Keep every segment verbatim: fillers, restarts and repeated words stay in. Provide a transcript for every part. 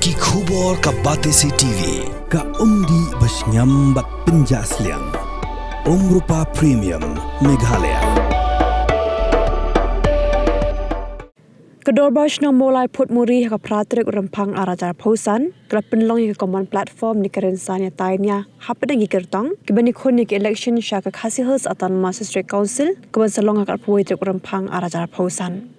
Ki khubor ka Batesi T V, ka umdih ba shngiam bad pynjah sliang. Umrupa Premium, Meghalaya. Ka Dorbar Shnong Mawlai Phuthmuri ha ka phra tarik u Rymphang ar hajar arphew san ka la pynlong ïa ka common platform ne ka rynsan ïatai nia hapdeng ki kyrtong kiban ïakhun ïa ka election sha ka Khasi Hills Autonomous District Council kaban sa long ha ka arphew wei tarik u Rymphang ar hajar arphew san.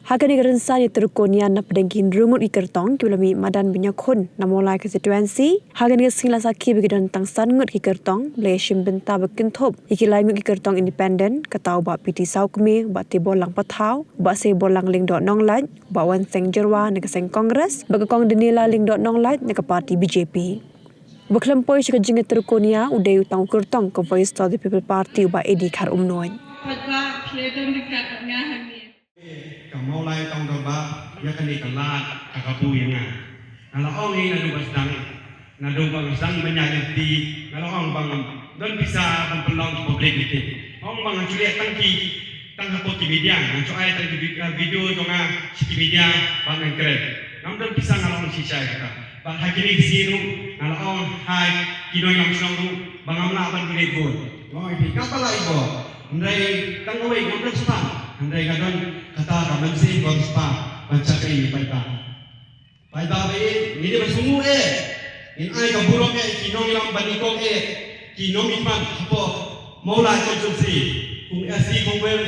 Ha kane ka rynsan ïatur kynnia na pdeng ki hynriew ngut ki kyrtong kiba la mih madan ban ïakhun na Mawlai constituency. Ha kane ka sngi la sakhi ba ki don tang san ngut ki kyrtong ba la ïashim bynta ba kynthup ïa ki lai ngut ki kyrtong independent, kata u Bah P T Sawkmie, u Bah Tiborlang Pathaw, u Bah Seiborlang Lyngdoh Nonglait, u Bah Wanseng Jyrwa na ka seng Congress bad ka Kong Daniela Lyngdoh Nonglait na ka party B J P. Uba khlem poi sha ka jingïatur kynnia u dei u tang u kyrtong ka Voice of the People Party u Bah A D Kharumnuid. Ka Mawlai tang dorbar ïa kane ka lad ka kabu ïa nga. Nga la ong ïa nga naduh ba sdang, naduh ba sdang ban ïa lynti, nga la ong ba ngam don pisa ban pynlong public meeting. Ong ba nga ju leh tang ki, tang hapoh ki media, nga ju ai tang ki vi-, ah, video jong nga sha ki media ba ngan kren. Ngam don pisa, nga la ong shisha ïa kata. Bad ha kine ki sngi ruh nga la ong ha ki nongïalam shnong ruh ba ngam lah ban donate vote. Nga ong ïa phi katba lah ïa vote. Hynrei tang kawei ngam don spah, hynrei nga don kata ka mynsiem kaba spah ban shakri ïa paidbah. Paidbah ba ïeit, ngi dei ban sngewthuh eh, ngin ai ka burom eh ki nongïalam ban ïakop eh ki nongmihkhmat hapoh Mawlai constituency, Kong S D Kongwir,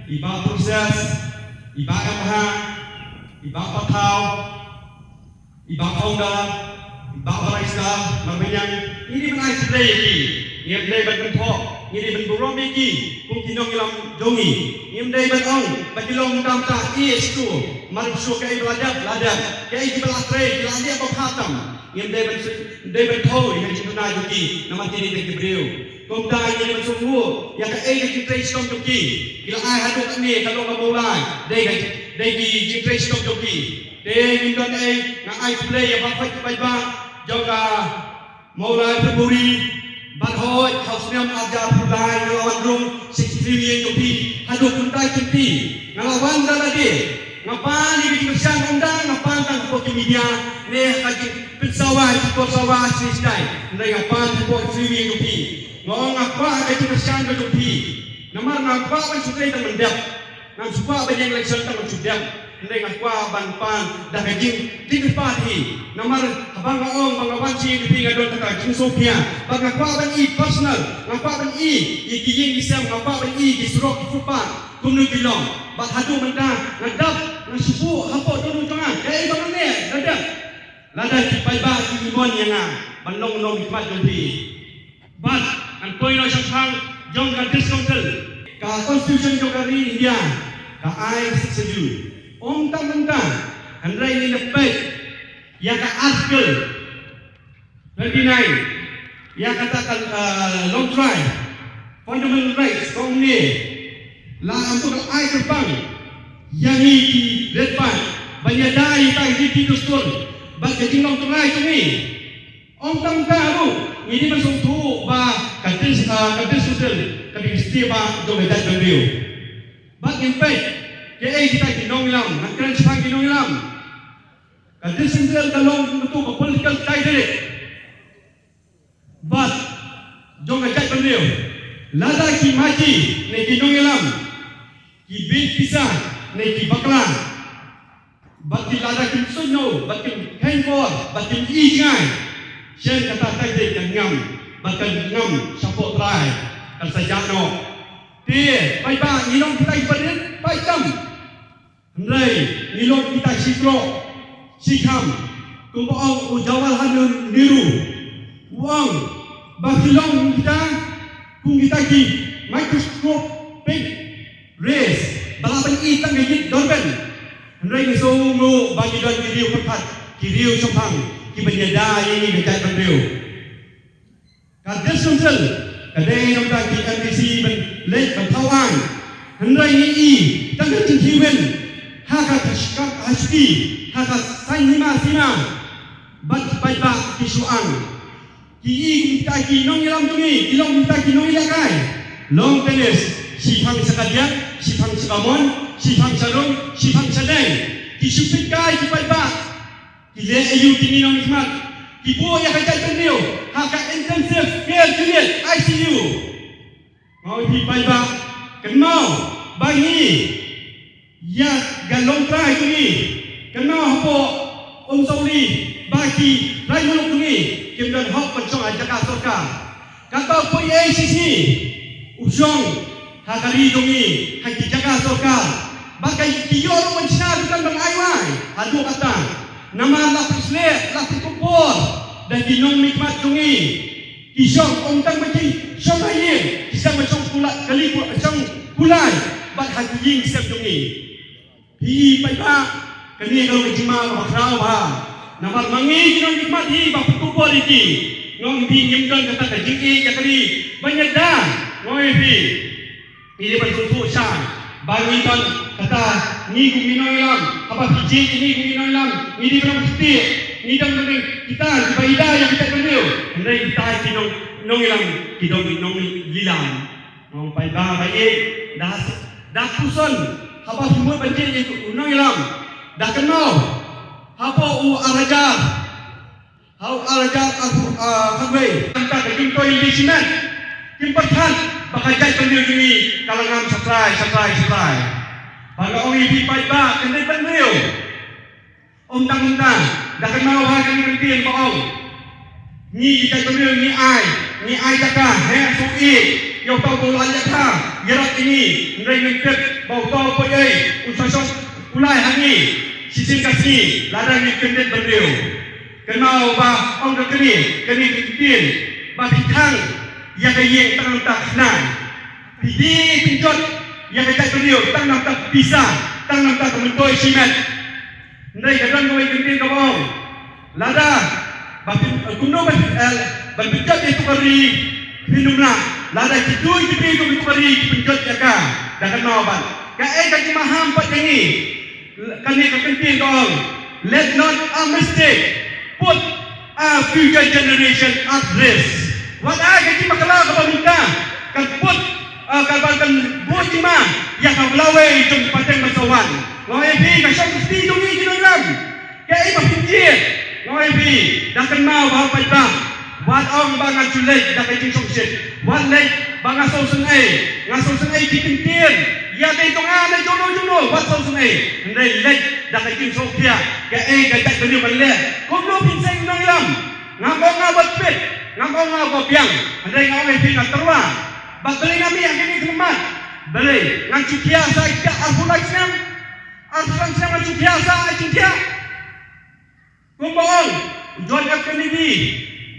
i Bah Process, i Bah M H, i Bah Pathaw, i Bah Founder, i Bah Barrister Marbaniang, ngi dei ban ai khublei ïa ki. Ngim dei ban kynthoh, ngi dei ban burom ïa ki kum ki nongïalam jong ngi. Ngim dei ban ong ba ki long mynta mynta, ïa shu, mar shu kaei ba la dep la dep, kaei kiba la trei ki la leh ba bha tam. Ngim dei ban, dei ban thew ïa ka jingduna jong ki namar ki dei tang ki briew. Kumta ngi dei ban sngewthuh ïa kaei ka jingtrei shitom jong ki. Ki la ai haduh katne ka long ka Mawlai, dei ka, dei ki jingtrei shitom jong ki. Te ngim don ei, nga ai khublei ïa baroh ki paidbah jong ka Mawlai Phuthmuri, bad hooid ha u snem ar hajar arphew lai nga la wan rung sha ki three wing jong phi haduh kumta kumti. Nga la wan da lade, nga pan ïa ka jingkyrshan, ym da nga pan tang hapoh ki media ne ha ka jingpynsawa ha ki por sawa shisha, hynrei nga pan hapoh ki three wing jong phi. Nga ong nga kwah ka jingkyrshan ka jong phi. Namar nga kwah ban shu trei tang ban dep. Ngam shu kwah ban ïeng election tang ban shu dep. Hynrei nga kwah ban pan da ka jingdih kyrpad hi. Namar haba nga ong ba nga wan sha ïing jong phi nga don kata ka jingsngewkhia. Bad nga kwah ban i personal, nga kwah ban i ïa ki ïing ki sem, nga kwah ban i ki surok ki footpath kumno ki long. Bad haduh mynta nga dap, nga shu buh hapoh dohnud jong nga. Kaei ba nga leh nga dep. Lada ki paidbah ki ïohi ïa nga ban long nongmihkhmat jong phi. Bad ngan poi noh shaphang jong ka District Council. Ka Constitution jong ka ri India ka ai Sixth Schedule. Ym tang mynta, hynrei ngin ïa peit ïa ka Article twenty-nine, ïa kata ka, uh, Long Trai, Fundamental Rights, ka ong ne, la ym, ka ai kyrpang ïa ngi ki riewpaid ban ïada ïa kita ki riti dustur bad ka jinglong trai jong ngi. Ym tang ka ruh, ngi dei ban sngewthuh ba ka dis-, ah, ka District Council ka dei ka statut jong ka jaitbynriew. Bad ngin peit kaei kita ki nongïalam, ngan kren shaphang ki nongïalam. Ka District Council ka long kumto ka political tyranny. Bad jong ka jaitbynriew, lada ki masi ne ki nongïalam ki bit pisa ne ki bakla, bad ki, lada kim suidñiew bad kim kheiñ por bad kim ïohi jngai, shen kata ka dei ka ngam, bad ka ngam shapoh trai kan sa jah noh. Te paidbah, ngi long kita kiba rit paid tam, hynrei ngi long kita shi troh shi kham. Kumba ong u Jawaharlal Nehru, u ong ba ki long kita kum kita ki microscopic rays ba lah ban i tang ka ïit dorben. Hynrei ngi sngewnguh ba ngi don ki riew pyrkhat, ki riew shemphang kiban ïada ïa ngi ka jaitbynriew. Ka District Council ka dei na ka bynta ki M D C ban leit ban thaw aiñ. Hynrei ngi i tang ka jingkhih win ha ka, ka, ka, ha shuki, ha ka saiñ hima sima. Bad paidbah ki shu ang. Ki i kum kita ki nongïalam jong ngi, ki long kum kita ki nongïalehkai. Long tennis, shiphang sha ka diak, shiphang sha ka mon, shiphang sha rum, shiphang sha deng. Ki shu peit kai ki paidbah. Ki leh aïu kine ki nongmihkhmat? Ki buh ïa ka jaitbynriew ha ka intensive care unit, I C U. Nga ong ïa phi paidbah, kynmaw ba ngi, ïa ka longtrai jong ngi, kynmaw hapoh Umsawli, ba ki trai muluk jong ngi kim don hok ban shong ha jaka sorkar. Katba u poi ei shisngi, u shong ha ka ri jong ngi, ha ki jaka sorkar. Bad ka ki ïoh ruh ban shna dukan ban ai wai haduh katta. Namar la pyrshah, la pyrkupor da ki nongmihkhmat jong ngi. Ki shong, ym tang ba ki shong ha ïing, ki shong ba shong kulai, kali ku shong kulai bad ha ki ïing sem jong ngi. Phi paidbah, kane ka long ka jingma kaba khraw bha. Namar ma ngi ki nongmihkhmat hi ba pyrkupor ïa ki. Nga ong ïa phi, ngim don kata ka jingïeit ïa ka ri ban ïada. Nga ong ïa phi, ngi dei ban sngewthuh shai ba ngi don kata, ngi kum ki nongïalam, haba phi jied ïa ngi kum ki nongïalam, ngi dei ban kti, ngi dang don kita kiba ïada ïa ka jaitbynriew. Hynrei kita ki nong, nongïalam ki don ki nonglila. Nga ong paidbah ba ïeit, da, da puson haba phi mut ban jied ïa u nongïalam, da kynmaw hapoh u ar hajar, ha u ar hajar arphew, ah, khatwei, mynta ka jingtoi ïalade shimet, kim pyrkhat ba ka jaitbynriew jong ngi ka la ngam shatrai, shatrai, shatrai. Ba nga ong ïa phi paidbah, ka jaitbynriew, ym tang mynta, da kynmaw ha kane ka ktien ba ong, ngi ki jaitbynriew ngi ai, ngi ai jaka, heh, shu ïeit ïa uta uba la ïa ka, ïarap ïa ngi. Hynrei ngim tip ba uta u poi ei u sa shong kulai ha ngi shisien ka sngi lada ngi kyndit bynriew. Kynmaw ba ong ka kane, kane ka ktien, ba phi khang ïa ka ïing tang namar ka khynnah. Phi dei pynjot ïa ka jaitbynriew tang namar ka pisa, tang namar ka myntoi shimet. Hynrei ka don kawei ka ktien kaba ong, lada ba phin, eh, kumno ba phin, eh, ban pynjot ïa tu ka ri, phin ym lah. Lada ki dui ki briew tu ka ri ki pynjot ïa ka, da kynmaw ban. Kaei ka jingmaham pat ïa ngi? Kane ka ktien ka ong, let not a mistake put a future generation at risk. Wat ai ka jingmyntoi kaba mynta kan put, ah, kaba kan buh jingma ïa ka lawei jong pateng ban sa wan. Nga ong ïa phi, ka shong ka kti jong ngi ki nongïalam. Kaei ba phin jied? Nga ong ïa phi, da kynmaw ba ha paidbah. Wat ong ba nga ju leit da ka jingsngewsih. Wat leit ba nga sngewsynei, nga sngewsynei ki kyntien. Ïa dei jong nga ne jong no jong no, wat sngewsynei. Hynrei leit da ka jingsngewsih. Kaei ka jaitbynriew ban leh? Kumno phin seng nongïalam? Ngam ong nga ba tbit, ngam ong nga ba biang. Hynrei nga ong ïa phi, nga tyrwa. Bad balei nga mih ha kane ka khmat? Balei ngan shu thiah sa ïa ka arphew lai snem? Arphew lai snem ngan shu thiah sa ïa ka jingthiah? Kumba ong u John F Kennedy,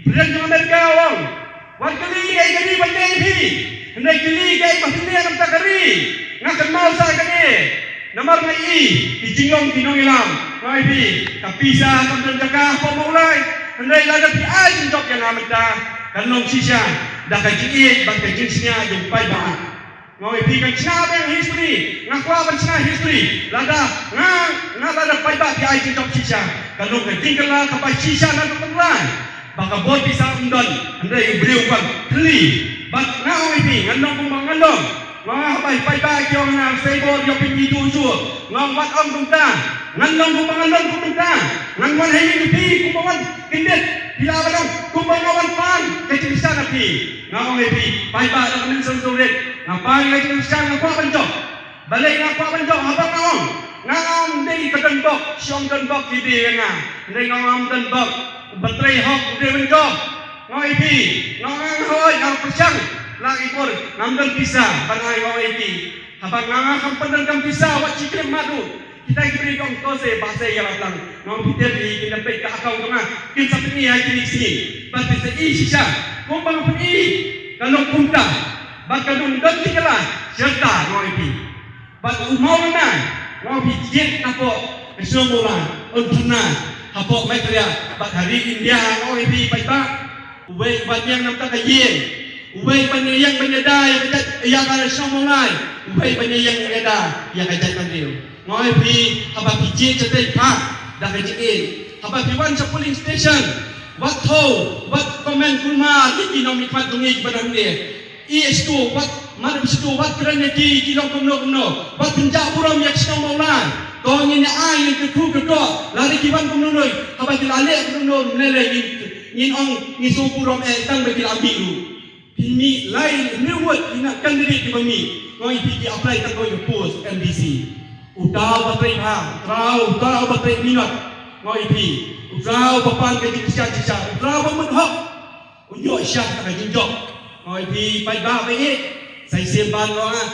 President jong America, u ong, wat kylli kaei ka ri ban leh ïa phi, hynrei kylli kaei ba phin leh na ka bynta ka ri. Nga kynmaw sa kane namar nga ïohi ki jinglong ki nongïalam. Nga ïohi ka pisa kam don jaka hapoh Mawlai, hynrei lada phi ai jingjop ïa nga mynta, kan long shisha da ka jingïeit bad ka jingsngew jong u paidbah. Nga ong ïa phi, kan shna biang history. Nga kwah ban shna history. Lada nga, nga lada paidbah phi ai jingjop shisha, kan long ka jingkylla kaba shisha na ka pynrai. Ba ka bor pisa ym don, hynrei u briew u wan thylli. Bad nga ong ïa phi, ngan long kumba ngan long. Nga ong ha paidbah ki ong na sei bor ïoh pynmih tu shu. Nga ong wat ong kumta. Ngan long kumba ngan long kumta. Ngan wan ha ïing phi kumba wan kyndit. Phi lah ban ong kumba nga wan pan ka jingkyrshan na phi. Nga ong ïa phi, paidbah da ka mynsiem sngewrit, nga pan ka jingkyrshan, nga kwah ban jop. Balei nga kwah ban jop? Haba nga ong, nga ong dei ka donbok, shong donbok ki dei ïa nga. Hynrei nga ong ngam donbok, ba trei hok u dei ban jop. Nga ong ïa phi, nga ong nga hoi, nga pyrshang la ki bor, ngam don pisa ban ai, nga ong ïa phi. Haba nga, nga kham pyndonkam pisa wat shi klim madu. Kita ki briew ki ong to se ba se ïa la tlang. Nga ong phi, te phi kin da peit ka account jong nga, kin sa pyni ha kine ki sngi. Bad phi sa i shisha. Kumba nga pyni ka long kumta. Bad ka don don ki kylla shelter, nga ong ïa phi. Bad u Mawlana, nga ong phi, jied hapoh ka shnong Mawlai, un pynna hapoh Meghalaya bad ha ri India, nga ong ïa phi paidbah. Uwei ban ïeng na bynta ka ïing, uwei ban ïeng ban ïada ïa ka jait, ïa ka shnong Mawlai, uwei ban ïeng ïada ïa ka jaitbynriew. Nga ong ïa phi, haba phi jied shatei pat da ka jingïeit, haba phi wan sha polling station, wat thaw, wat comment kulmar ïa ki nongmihkhmat jong ngi kiba don hangne. Ïeit shatu, wat, mano shatu, wat kren ïa ki, ki long kumno kumno, wat pynjah burom ïa ka shnong Mawlai. To ngin ïa ai, ngin kyrkhu kyrdoh, lada ki wan kumno kumno, haba ki la leh kumno kumno, mynne leh ngin, ngin ong ngi sngewburom eh tang ba ki la mih ruh. Phin mih lai hynriew ngut ki na candidate kiba mih. Nga ong ïa phi, ki apply tang ko ïa post M D C. Uta uba trei bha, uta, uta uba trei minot. Nga ong ïa phi, uta uba pan ka jingshisha shisha, uta uba mut hok, un ïoh shisha ka jingjop. Nga ong ïa phi paidbah ba ïeit, sa shisien ban, nga ong ah.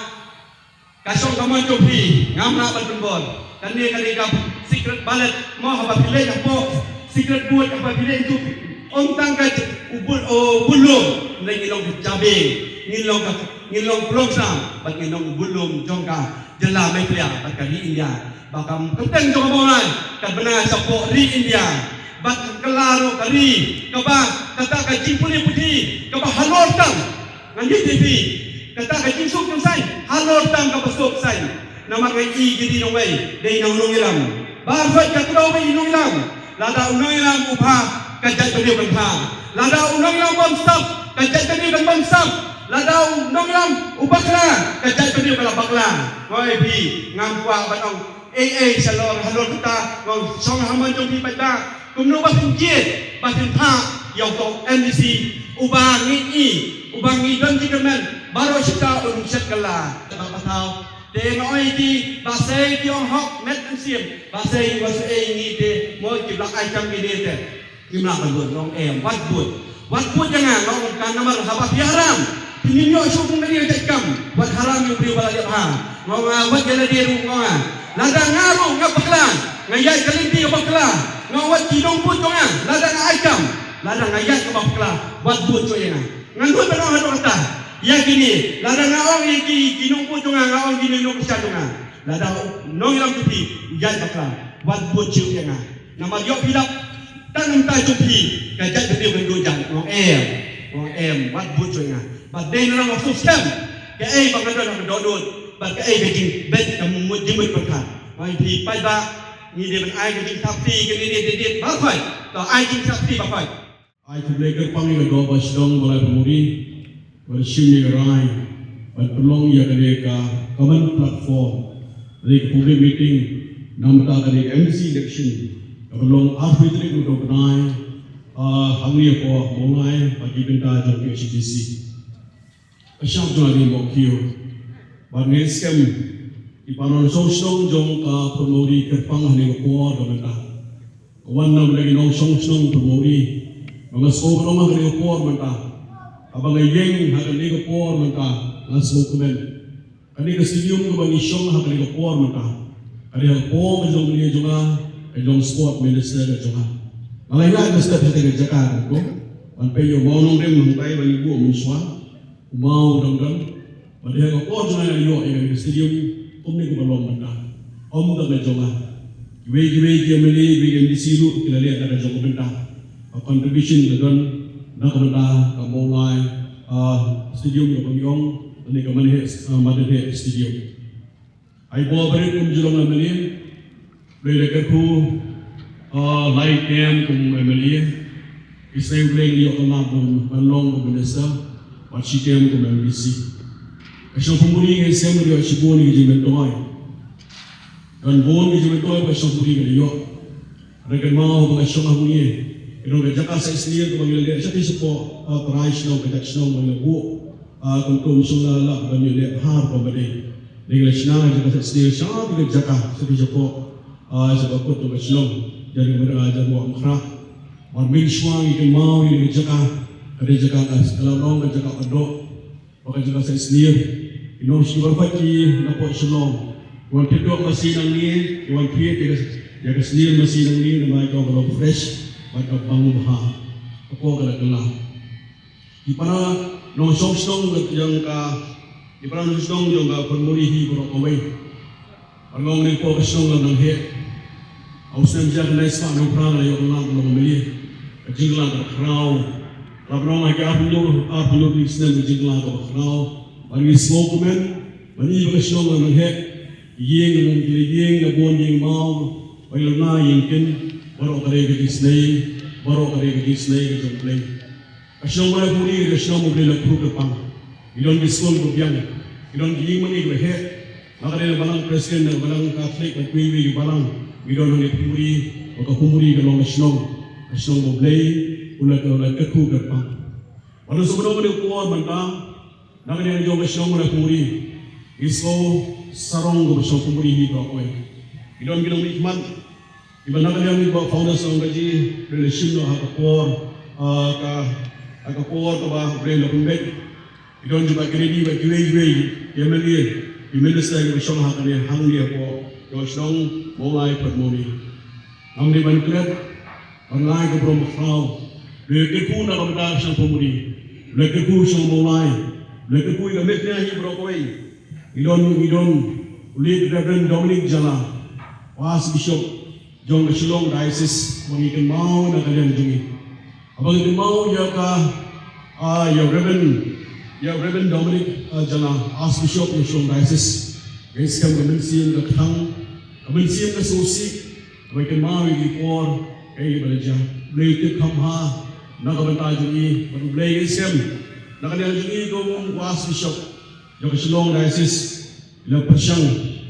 Ka shong ka mon jong phi, ngam lah ban pynbor. Kane ka dei ka secret ballot, mo, haba phi leit hapoh secret vote, haba phi leit, tu ong tang ka u bul, u bul lum, hynrei ngi long ka jabieng, ngi long ka, ngi long pynlong sam, bad ngi long u bul lum jong ka jylla Meghalaya bad ka ri India. Ba ka kyrteng jong ka Mawlai ka bna shapoh ri India, bad ka kylla ruh ka ri kaba kata ka jingpule puthi kaba halor tam. Ngan ïathuh ïa phi, kata ka jingsuk jingsaiñ halor tam kaba suk saiñ. Namar nga i ki ri nongwei dei na u nongïalam. Baroh ka kdew ba i nongïalam. Lada u nongïalam u bha, ka jaitbynriew kan bha. Lada u nongïalam bymsap, ka jaitbynriew kan bymsap. Lada u nongïalam u bakla, ka jaitbynriew kan la bakla. Hooid phi, ngam kwah ban ong ei ei shalor halor kata, nga ong shong ha mon jong phi paidbah. Kumno ba phin jied, ba phin phah ïa u M D C uba ngi i, uba ngi don jingkyrmen baroh shata, u Nongsiej Kylla. Ba pathaw te nga ong ïa ki, ba sei ki ong hok met mynsiem, ba sei ki ong ei ngi te mo ki ba la ai kam kine te. Ngim lah ban bud, nga ong em, wat bud. Wat bud ïa nga, nga ong ka namar haba phi haram, phin ïoh shuh kum kane ka jait kam. Wat haram ïa u briew ba la leh bha. Nga ong ah, wat ïa lade ruh, nga ong ah. Lada nga ruh nga bakla, nga ïaid ka lynti ka bakla, nga ong wat ki nongbud jong nga, lada nga ai kam, lada nga ïaid ka bakla, wat bud shuh ïa nga. Ngan bud ban ong haduh katta ïa kine, lada nga ong ïa ki, ki nongbud jong nga, nga ong kine nongkyrshan jong nga. Lada u nongïalam jong phi u ïaid bakla, wat bud shuh ïa nga. Namar ïoh phi lap tang namar jong phi, ka jaitbynriew kan duh jan. Nga ong em, nga ong em, wat bud shuh ïa nga. Bad dei na nga suk stem kaei ba nga don ha ka dohnud, bad kaei ka jingbit, ka mut jingmut pyrkhat. Nga ong ïa phi paidbah, ngi dei ban ai ka jingthap kti kane, dei dei ba khoi. To ai jingthap kti ba khoi. Ai khublei kyrpang ïa ka Dorbar Shnong Mawlai Pyrmuri ba la shim ïa ka rai ban pynlong ïa kane ka common platform, kane ka public meeting na bynta kane ka M D C election, kaba long arphew tarik u bnai, ah, hangne hapoh Mawlai bad ki bynta jong ka H D C. Ka shap jong nga dei Mawkhiew. Bad nga ngeit skhem i para nongshong shnong jong ka Pyrmuri kyrpang ha kane ka por ka mynta. Ka wan na bynta ki nongshong shnong Pyrmuri ba nga sngewkmen ha kane ka por mynta. Haba nga ïeng ha kane ka por mynta, nga sngewkmen. Kane ka stadium kaba ngi shong ha kane ka por mynta, ka dei ha ka por ka jong kane jong nga, ka jong sport minister ka jong nga. Nga la ïaid ka step ha kane ka jaka ka ko ban peit ïa u mawnongrim hangtai ba ngi buh mynshuwa. U maw u dang don. Bad ha ka por jong nga ïoh ïa ka stadium kumne kaba long mynta, ym tang ka jong nga. Kiwei kiwei ki M L A, kiwei ki M D C ruh ki la leh na ka jong ka bynta. Ka contribution ka don na ka bynta ka Mawlai, ah, stadium kaba ngi ong lane ka Madanheh, ah, Madanheh Stadium. Ai bor barit kum jong u M L A, Blei da kyrkhu, ah, lai term kum M L A, isnei U Blei ngi ïoh ka lad ban long kum minister bad shi term kum M D C. Ka shnong Pyrmuri ngi shem ïoh shibun ki jingmyntoi. Kan bun ki jingmyntoi ba ka shnong Pyrmuri ka ïoh. Re kynmaw ba ka shong hangne ka don ka jaka sait snier kaba ngi la leh sha ki shapoh, ah, trai shnong, ka jaka shnong ba ngi la buh, ah, kumto shong la lah ban ïoh leh bha ruh ba dei. Dei ngi la shna ka jaka sait snier sha ki jaka sha ki shapoh, ah, shapoh kut jong ka shnong. Jan ka, ah, jan ka Wah Umkhrah. Bad mynshuwa ngi kynmaw ïa ka jaka, ka dei jaka ka, ka la long ka jaka ka doh. Ba ka jaka sait snier, ki nongshong shnong baroh ki na pdeng shnong, ki wan thied doh masi nangne, ki wan thied ïa ka, ïa ka snier masi nangne, namar ka long fresh bad ka bang bha. Ka pdeng ka la kylla. Ki para nongshong shnong jong ka, ki para nongshong shnong jong ka Pyrmuri hi baroh kawei. Bad nga ong ne pdeng ka shnong la nang heh. Ha u snem hajar khyndai spah hynñiew phra la ïoh ka lad ban long M L A. Ka jingkylla kaba khraw. Lada ngi ong ha ki arphew, arphew snem ka jingkylla kaba khraw. Bad ngi sngewkmen ban i ba ka shnong la nang heh. Ïing, ïing la bun, ïing maw, ba ïing la na ïing kin. Baroh ka dei ka jingisnei, baroh ka dei ka jingisnei ka jong U Blei. Ka shnong Mawlai Pyrmuri ka shnong U Blei la kyrkhu kyrpang. Ngi don ki skul ba biang, ngi don ki ïing mane kiba heh. Na ka dei balang Presbyterian, balang Katholik, bad kiwei kiwei ki balang, ngi don hangne Phungburi, bad ka Phungburi ka long ka shnong, ka shnong ba U Blei u la, u la kyrkhu kyrpang. Bad u sngewbha ïa ka por mynta, na ka liang jong ka shnong Phungburi, ngi sngew sarong kaba shnong Phungburi hi baroh kawei. Ngi don ki nongmihkhmat, kiba na ka liang ba founders jong ka G, U Blei u la shim noh ha ka por, ah, ka, ha ka por kaba U Blei u la pynbeit. Ngi don jong ka Kennedy bad kiwei kiwei ki M L A, ki minister kiba shong ha kane hangne hapoh jong ka shnong Mawlai Photmawri. Ngam dei ban klet, ban ai ka burom bakhraw. U Blei u kyrkhu na ka bynta ka shnong Phungburi. U Blei u kyrkhu shnong Mawlai. U Blei u kyrkhu ïa ka met hi baroh kawei. Ngi don, ngi don u Late Reverend Dominic Jala, Archbishop jong ka Shillong Diocese, ba ngi kynmaw na ka liang jong ngi. Haba ngi kynmaw ïa ka, ah, ïa Reverend, ïa Reverend Dominic, ah, Jala, Archbishop jong Shillong Diocese, ngi skhem ka mynsiem ka kthang, ka mynsiem ka sngewsih, haba ngi kynmaw ïa ki por kaei ba la jia. U Blei u tip kham bha na ka bynta jong ngi, bad U Blei u skhem na ka liang jong ngi kum u Archbishop jong ka Shillong Diocese. Ïa pyrshang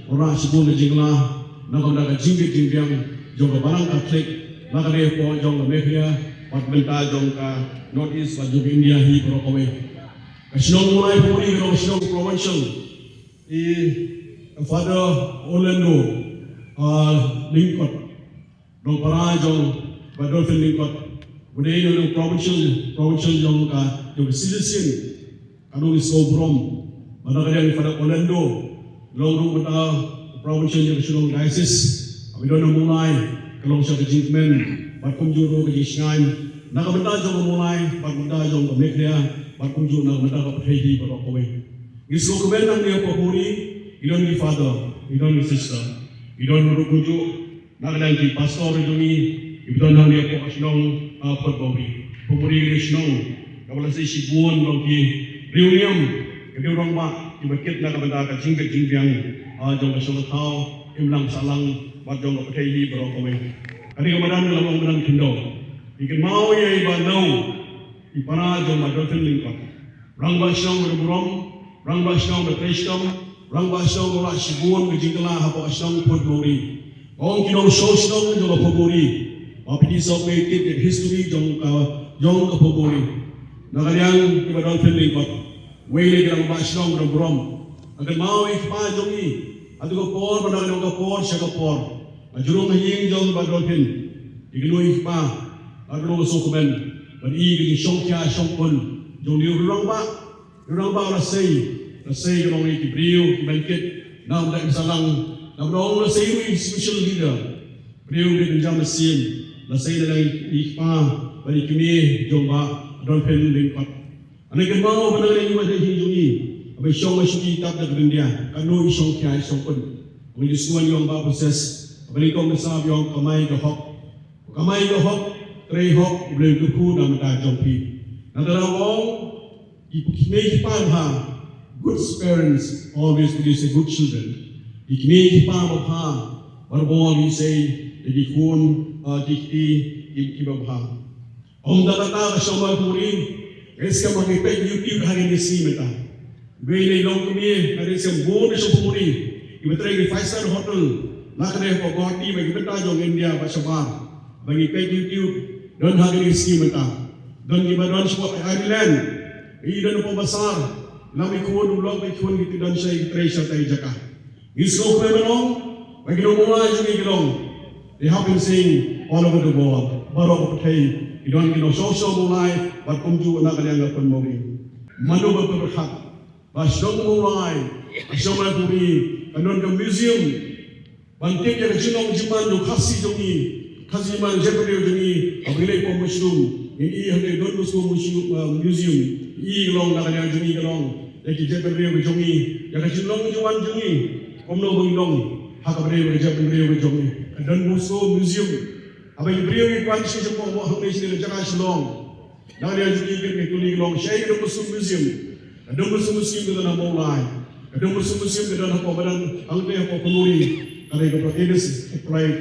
wanrah shibun ka jingkylla na ka bynta ka jingbit jingbiang jong ka balang Katholik, na ka dei hapoh jong ka Meghalaya bad bynta jong ka North East bad jong ka India hi baroh kawei. Ka shnong Mawlai Phungburi ka long ka shnong provincial. I Father Orlando, ah, Lyngkot, nongpara jong Bah Dolphin Lyngkot, u dei u nong provincial, provincial jong ka, jong ka Silesian. Ka nong i sngewburom. Bad na ka liang i Father Orlando, long ruh mynta provincial jong ka Shillong Diocese. Haba i don ha Mawlai, ka long sha ka jingkmen bad kumjuh ruh ka jingshngaiñ na ka bynta jong ka Mawlai, bad bynta jong ka Meghalaya, bad kumjuh na ka bynta ka pyrthei hi baroh kawei. Ngi sngewkmen hangne ha Phungburi, ngi don ki father, ngi don ki sister, ngi don ruh kumjuh na ka liang ki pastor jong ngi, kiba don hangne hapoh ka shnong, ah, Photmawri. Photmawri ka dei ka shnong kaba la sei shibun long ki briew niam, ki briew rangbah, kiba kit na ka bynta ka jingbit jingbiang, ah, jong ka shnong ka thaw, imlang sahlang bad jong ka pyrthei hi baroh kawei. Ka dei ka madan, ka long madan khyndew. Ngi kynmaw ïa i Bah Lew, i para jong Bah Dolphin Lyngkot. Rangbah shnong ba burom, rangbah shnong ba trei shitom, rangbah shnong ba wanrah shibun ka jingkylla hapoh ka shnong Photmawri. Ong ki nongshong shnong jong ka Photmawri, ba phi sngewbha tip ïa ka history jong ka, jong ka Photmawri. Na ka liang i Bah Dolphin Lyngkot, uwei na ki rangbah shnong ba burom. Nga kynmaw i kpa jong ngi, ha kato ka por bad na kano ka por sha ka por, ha jrong ha ïing jong Bah Dolphin, i kynnoh i kpa, ha kano ka sngewkmen, bad i ka jingshongkhia shongkun jong u rangbah. Rangbah la sei, la sei ka long ïa ki briew kiban kit na ka bynta ka sahlang, na ka bynta la sei ruh ïa ki special leader, briew ba kynja mynsiem, la sei na ka liang i kpa bad i kmie jong Bah Dolphin Lyngkot. Nga kynmaw ba na ka liang i ïing jong ngi, haba i shong, i shong i tap da ka dyndia, katno i shongkhia i shongkun. Haba i sngewbha ïa u Bah Moses, haba i kong ka sap ïa u kamai ka hok, kamai ka hok, trei hok, U Blei u kyrkhu na ka bynta jong phi. Nangta la ong, ki kmie ki kpa bha, good parents always produce good children. Ki kmie ki kpa ba bha, barabor ki sei ïa ki khun, ah, ki kti, ki, kiba bha. Ong da kata ka shnong Mawlai Phungburi, nga ngeit skhem ba ngi peit YouTube ha kine ki sngi mynta. Iwei i nongkmie, nga ngeit skhem bun na shnong Phungburi, iba trei ki five star hotel, na kane hapoh Guwahati bad ki bynta jong India bad shabar. Ba ngi peit YouTube, don ha kine ki sngi mynta. Don kiba don shapoh Ireland, i don hapoh Basar, lam i khun, u lok i khun, ki don sha, ki trei sha kata ka jaka. Ngi sngewkmen ban ong ba ki nong Mawlai jong ngi ki long, they have been seen all over the world. Baroh ka pyrthei ki don ki nongshong shnong Mawlai bad kumjuh na ka liang ka Photmawri. Mano ba pyrkhat ba shnong Mawlai, shnong Mawlai Phungburi, kan don ka museum ban tip ïa ka jinglong jingman jong Khasi jong ngi, Khasi jingman jaitbynriew jong ngi, haba ngi leit hapoh museum, ngin i hangne Don Bosco Museum, uh, Museum, i ka long na ka liang jong ngi ka long ïa ki jaitbynriew jong ngi, ïa ka jinglong jingwan jong ngi. Kumno ba ngi long ha kaba ïadei bad ka jaitbynriew jong ngi. Ka Don Bosco Museum. Haba ki briew ki wan sha sha pok mo hangne sha ka jaka Shillong, na ka liang jong ngi ki kylli ki long, shaei ka Don Bosco Museum? Ka Don Bosco Museum ka don ha Mawlai. Ka Don Bosco Museum ka don hapoh madan hangtei hapoh Phungburi. Ka dei ka British pride.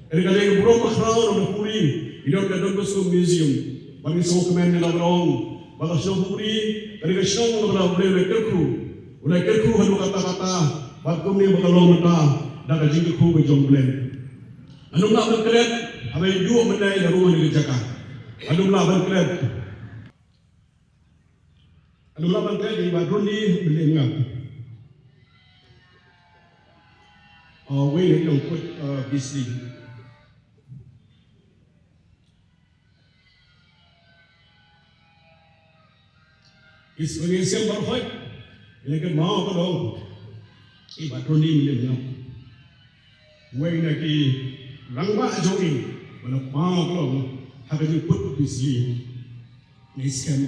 Ka dei ka burom bakhraw na Phungburi, i don ka Don Bosco Museum. Bad ngi sngewkmen ïa la ka long ba ka shnong Phungburi ka dei ka shnong ba la U Blei u la kyrkhu, u la kyrkhu ha kano kata kata. Bad kumne ba ka long mynta da ka jingkyrkhu ka jong U Blei. Ngan ym lah ban klet haba ïa duh mynne ïa ruh ha kane ka jaka. Ngan ym lah ban klet. Ngan ym lah ban klet ïa i Bah Dronley Mylliemngap. Uh, wei na ki nongput, uh, Bislei. Ki sngewsih baroh, ïa ka maw ka dong i Bah Dronley Mylliemngap. Wei na ki rangbah jong ngi ba la paw ka long ha ka jingput Bislei. Ngi skem.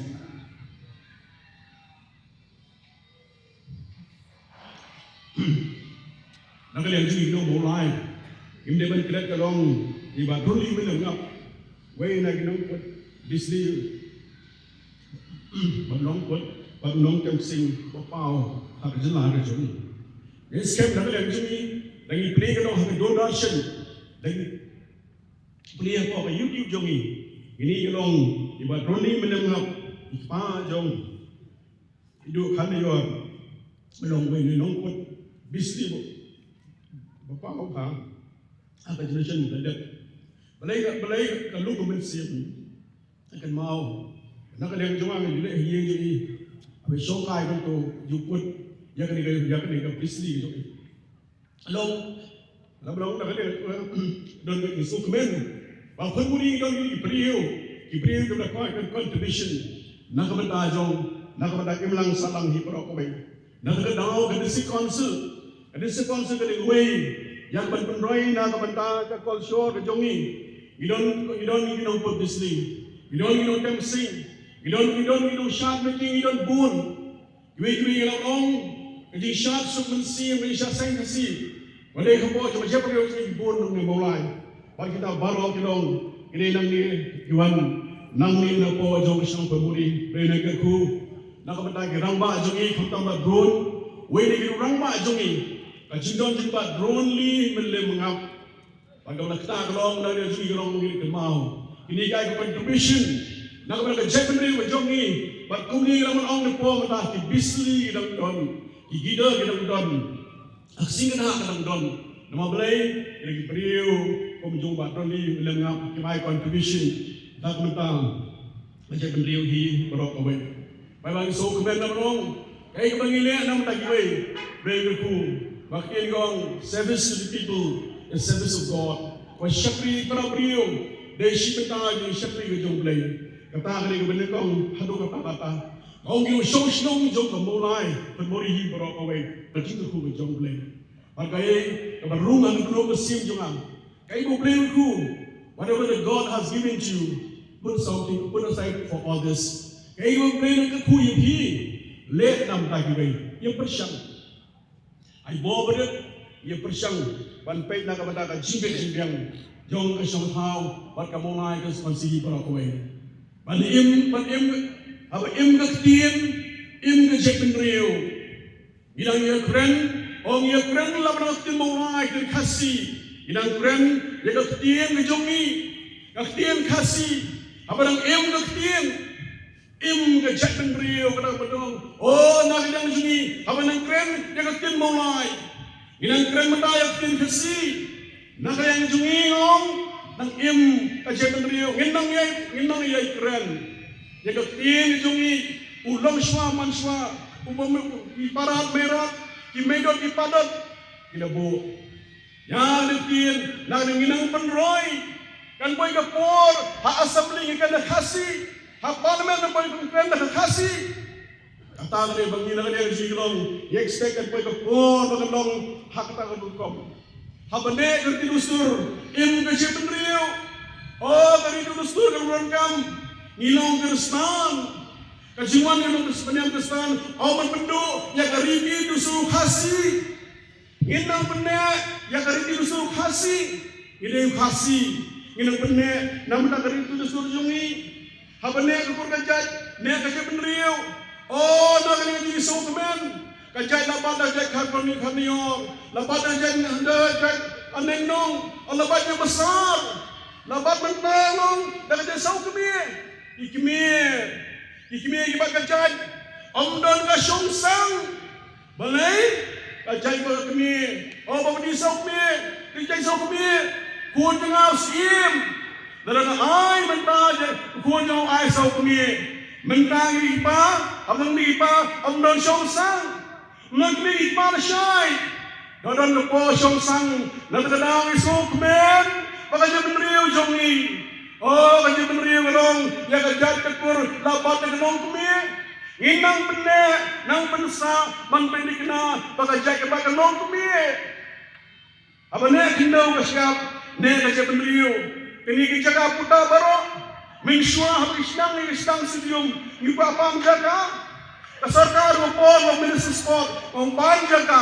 Na ka liang jong ngi ki nong Mawlai, ngim dei ban klet ka long i Bah Dronley Mylliemngap, wei na ki nongput Bislei, ba nongput, ba nongtem sing ba paw ha ka jylla ka jong ngi. Ngi skem na ka liang jong ngi, da ngi plie ka long ha ka Doordarshan, da ngi plie hapoh ka YouTube jong ngi. Kine ki long i Bah Dronley Mylliemngap, i kpa jong i Duh Khanaior, ba long wei na nongput Bislei ba, ba paw ha ka generation ba la dep. Balei ka, balei ka luk ka mynsiem, ka kynmaw na ka liang jong nga, ngi leh ha ïing jong ngi, haba shongkai kumto, ju put ïa kane ka, ïa kane ka Bislei jong ngi. Long, la ba long na ka liang, eh, don ka sngewkmen ba pynmuri don ki briew, ki briew kiba la koit ka contribution na ka bynta jong, na ka bynta imlang sahlang hi baroh kawei. Na ka daw ka District Council, ka District Council ka dei kawei ïa ka ban pynroi na ka bynta ka culture ka jong ngi. Ngi don, ngi don ki nongput Bislei, ngi don ki nongtem sing, ngi don, ngi don ki nongshad meeting, ngi don bun. Kiwei kiwei ngi la ong ka jingshad suk mynsiem, ka jingshad seng Khasi. Balei hapoh jong ka jaitbynriew jong ngi ki bun nong Mawlai. Bad kita baroh ki long, ki dei nangne ki wan nangne napoh jong ka shnong Pynmuri. Balei na kyrkhu na ka bynta ki rangbah jong ngi, khamtam Bah Drone, wei na ki rangbah jong ngi, ka jingdon jong Bah Dronley Mylliemngap. Bad ka la kata ka long na ka liang jong ngi ka long ngi kynmaw kine ki ai ka contribution na ka bynta ka jaitbynriew ka jong ngi. Bad kumne ngi la ong napoh mynta ki Bislei ki dang don, ki Gidor ki dang don, ka Khasi Kynhah ka dang don. Namar balei? Kine ki briew kum jong Bah Dronley Mylliemngap ki ai contribution na ka bynta ka jaitbynriew hi baroh kawei. Ba ngi sngewkmen na ka bynta kaei kaba ngi leh na ka bynta kiwei. Ba ngi kyrkhu, ba ka ktien ka ong, service to the people is service of God. Ba shakri para briew dei shi bynta jong shakri ka jong U Blei. Kata ka dei kaba nyngkong haduh katta katta. Ka ong ki nongshong shnong jong ka Mawlai, Pynmuri hi baroh kawei, ka jingkyrkhu ka jong U Blei. Bad kaei kaba rung ha ka mynsiem jong nga, kaei ba U Blei u kyrkhu, whatever that God has given to you, put something, put aside for others. Kaei ba U Blei u kyrkhu ïa phi, leh na ka bynta kiwei, ïa pyrshang. Ai bor ba rit, ïa pyrshang ban peit na ka bynta ka jingbit jingbiang jong ka shong thaw bad ka Mawlai constituency baroh kawei. Ban im, ban im, haba im ka ktien, im ka jaitbynriew. Ngi dang ïakren, ong ïakren la ba dang ktien Mawlai, ktien Khasi. Ngi dang kren ïa ka ktien ka jong ngi, ka ktien Khasi. Haba dang im ka ktien, im ka jaitbynriew ka dang ba dang. O, na ka liang jong ngi, haba nang kren ïa ka ktien Mawlai, ngi nang kren mynta ïa ka ktien Khasi. Na ka liang jong ngi, ong, nang im ka jaitbynriew, ngin nang ïai, ngin nang ïai kren ïa ka ktien jong ngi. U longshuwa manshuwa, u bym, i Barat Merat, ki Meidot ki Padot, ki la buh ïa ka ktien. Na ka liang ngi nang pynroi, kan poi ka por ha assembly ngi kren da ka Khasi, ha parliament ngi poi kren da ka Khasi. Kata ka dei ba ngi na ka liang jong ngi long, ngi expect kan poi ka por ba kan long ha kata ka rukom. Haba neh ka riti dustur, im ka jaitbynriew. O, ka riti dustur ka rukom kam, ngi long Khristan. Ka jingwan ka long Khristan, Khristan. O, ban pynduh ïa ka riti dustur Khasi. Ngin nang pynneh ïa ka riti dustur Khasi. Ngi dei u Khasi. Ngin nang pynneh namar ka riti dustur jong ngi. Haba neh ka kur ka jait, neh ka jaitbynriew. O, na ka liang jong ngi sngewkmen. Ka jait la bat da jait Kharkongwi Kharkongwi. La bat da jait, da jait Aneignong. O, la bat jait Basar. La bat mynta long da ka jait Sawkmie. Ki kmie, ki kmie ki bat ka jait. Ym don ka shong sang. Balei? Ka jait ba ka kmie. O ba phi saw kmie. Ka jait saw kmie. Khun jong nga u Syiem. Lada nga ai mynta jait khun jong nga u ai saw kmie. Mynta ngi i pa, ym ngi i pa, ym don shong sang. Mynta ngi i pa lashai. Don don ka por shong sang. Na kata ka daw ngi sngewkmen ba ka jaitbynriew jong ngi. O ka jaitbynriew ka long ïa ka jait ka kur la bad ka nongkmie. Ngin nang pynneh, nang pynsah ban pynthikna ba ka jait kaba ka nongkmie. Haba neh khyndew ka shyiap, neh ka jaitbynriew. Kine ki jaka puta baroh, mynshuwa haba ki sdang ïa ki sdang stadium, ngi kwah pam jaka. Ka sorkar ka por, ka Minister Sport, ka ong pam jaka.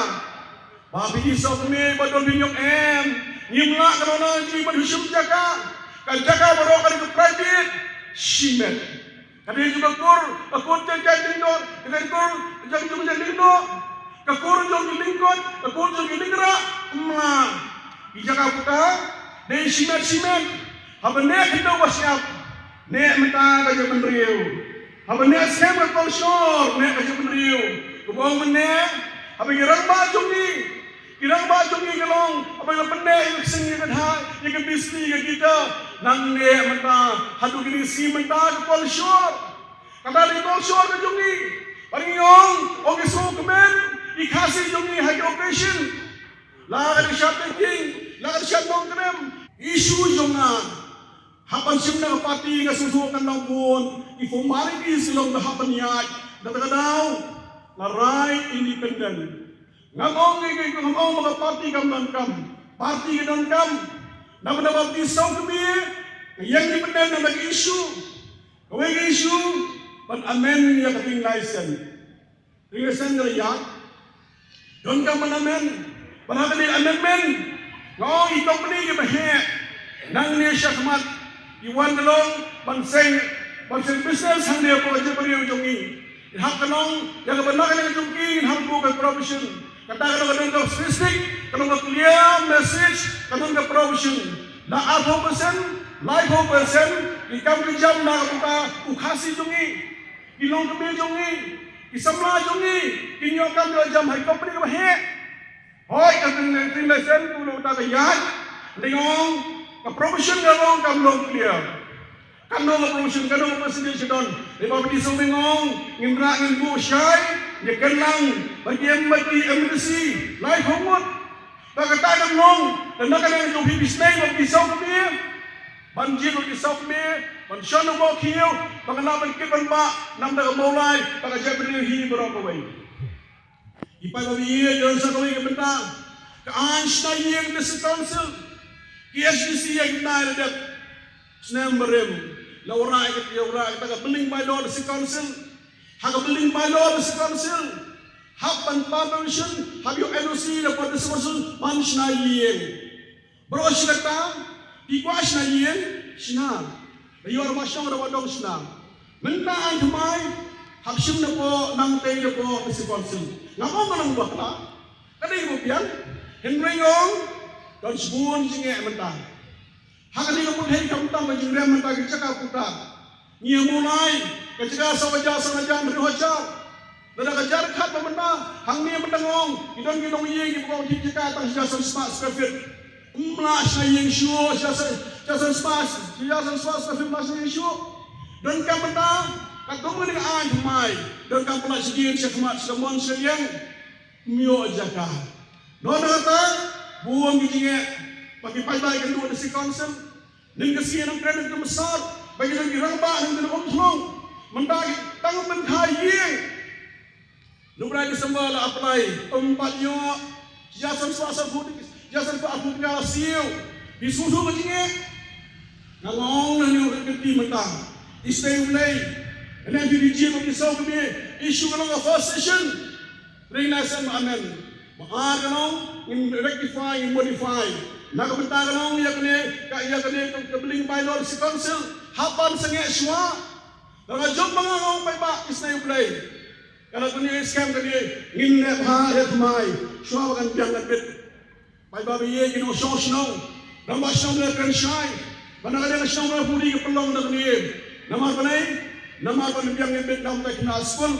Ba phi i saw kmie ba don phi ñiong em, ngim lah ka nonang jong ngi ban shu shim jaka. Ka jaka baroh ka dei ka private, shimet. Ka dei jong ka kur, ka kur jong ka jait lyngdoh, ka dei kur jong ka jait lyngdoh. Ka kur jong ki lyngkot, ka kur jong ki lyngrah, ym lah. Ki jaka puta, dei shimet shimet. Haba neh khyndew ba shyiap, neh mynta ka jaitbynriew. Haba neh skhem ka kolshor, neh ka jaitbynriew. Kaba ong mynne, haba ki rangbah jong ngi, ki rangbah jong ngi ka long, haba ki la pynneh ïa ka ksing ïa ka dhai, ïa ka bisni ïa ka guitar, nang neh mynta, haduh kine ki sngi mynta ka kolshor. Kata ka kolshor ka jong ngi. Bad ngi ong, ong ki sngewkmen, ki Khasi jong ngi ha ki occasion. La ka dei shad Tynking, la ka dei shad Nongkrem. Issue jong nga. Hap ban shim na ka party nga sngewthuh kan long bun ki formalities ki long ba hap ban ïaid. Da kata ka daw nga rai independent. Ngam ong ïa ki, ngam ong ba ka party kam donkam. Party ka donkam. Namar ba phi saw kmie nga ïeng independent namar ka issue. Kawei ka issue ban amend ïa ka ding license. Ring seng ka la ïaid. Donkam ban amend. Ban ha kane amendment. Nga ong i company kiba heh. Nangne shakhmat. I wan ka long ban seng, ban seng business hangne hapoh ka jaitbynriew jong ngi. Ngin hap ka long ïa kaba na ka liang jong ki ngin hap buh ka provision. Kata ka long ka don ka specific, ka long ka clear message, ka don ka provision. La arphew percent, laiphew percent, ki kam ki jam na ka bynta u Khasi jong ngi. Ki longkmie jong ngi, ki samla jong ngi, kin ïoh kam ïoh jam ha ki company kaba heh. Hooid, ka dring dring license, kumno kata ka ïaid. Dei nga ong, ka provision ka long kam long clear. Kam long ka provision, kam long ka percentage ka don. Dei ba phi saw, dei nga ong, ngim rah ngim buh shai, ïa kynlang, ba ki em, ba ki em M D C, laiphew ngut. Ba kata kam long, lada ka dei jong phi, phi sneng, ba phi saw kmie. Ban jied bad ki saw kmie, ban shon u boh khiew, ba kan lah ban kit ban bah, namar da ka Mawlai, ba ka jaitbynriew hi baroh kawei. I paidbah ba ïeit, don sa kawei ka bynta, ka aiñ shna ïing District Council, ki S D C ïa ki bnai la dep, snem barim, la wanrah ïa ka, la wanrah ïa kata ka building bylaw District Council, ha ka building bylaw District Council, hap ban pan permission, hap ïoh N O C na ka District Council, ban shna ïing. Baroh shi katta, phi kwah shna ïing, shna. Da ïoh rangbah shnong, rangbah dong shna. Mynta aiñ thymmai, hap shim napoh, nangtei napoh, District Council. Ngam ong ba nang bakla. Ka dei kaba biang, hynrei nga ong, don shibun jingeh mynta. Ha kane ka pyrthei khamtam ka jingrem mynta ka jaka puta. Ngi ïa Mawlai, ka jaka saw hajar, saw hajar, hynriew hajar. Lada ka jar khat ba mynta, hangne mynta nga ong, ki don ki nongïing kiba ong ki jaka tang shi hajar san spah square feet. Ym lah shna ïing shuh, shi hajar san, shi hajar san spah, shi hajar san spah square feet ym lah shna ïing shuh. Donkam mynta, katkum kane ka aiñ thymmai, donkam palat shadien, shakhmat, sha kamon, sha liang, ym ïoh jaka. Nangta, bun ki jingeh, ba ki paidbah ïakynduh da District Council, Ning ka sngi nang kren ka msat, ba ki don ki rangbah nang kren um thlong. Mynta ki tang ban kha ïing. Lubrai December la apply, um pat ïoh. Ïa san spah san phew, ïa san spah phew tyngka la siew. Phi sngewthuh ka jingeh. Nga ong na ne u kynti mynta. Isynei U Blei. Ynda phi jied bad ki saw kmie, issue ka long ka first session. Ring na sem amen. Ba ar ka long, ngin rectify, ngin modify. Na ka bynta ka long, ïa kane, ka, ïa kane, ka, ka building bylaw District Council. Hap ban sangeh shuwa. Lada jop ma nga nga ong paidbah, isynei U Blei. Ka la kane skhem kane, ngin leh bha leh thymmai. Shuwa ba kan biang kan bit. Paidbah ba ïeit, ki nongshong shnong. Rangbah shnong ba la kren shai. Ba na ka liang ka shnong ba la pudi ka pynlong da kane. Namar balei, namar ban biang ïa bit na ka bynta ki khynnah skul.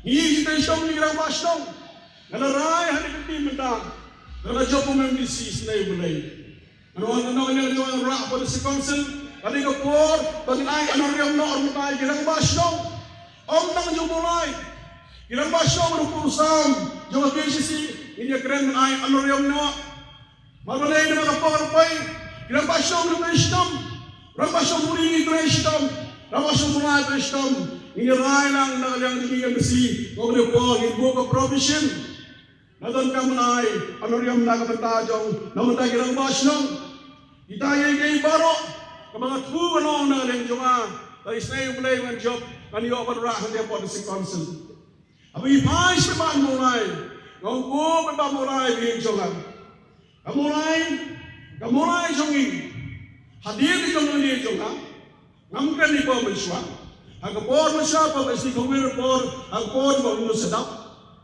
Ngi ïeit shisha shnong ngi rangbah shnong. Nga la rai ha kane ka kti mynta, nga la jop kum u M D C, isynei U Blei. Nga ong na ka liang jong nga, rah hapoh District Council, ka dei ka por ba ngin ai honorarium noh mynta ïa ki rangbah shnong. Ym tang jong u Mawlai, ki rangbah shnong ruh, u sam jong ka K H A D C, ngin ïa kren ban ai honorarium noh. Mar balei? Namar ka por ka poi, ki rangbah shnong ki trei shitom, rangbah shnong Buhri ki trei shitom, rangbah shnong Mawlai ki trei shitom. Ngin ïa rai lang na ka liang jong ki M D C, ka por ngin buh ka provision. Nga donkam ban ai honorarium na ka bynta jong, na ka bynta ki rangbah shnong. Kita kiei kiei baroh, kaba nga thmu, nga ong na ka liang jong nga, lada isynei U Blei ngan jop, ngan ïoh ban rah hangtei hapoh District Council. Haba ngi phai sha paidbah Mawlai, nga ong ko paidbah Mawlai, ba ïeit jong nga, ka Mawlai, ka Mawlai jong ngi, hadien ka jong ngi, jong nga, ngam kren ïa ka por mynshuwa. Ha ka por mynshuwa, por S T Khongwir, por, ha ka por ba u Yunus Sadap,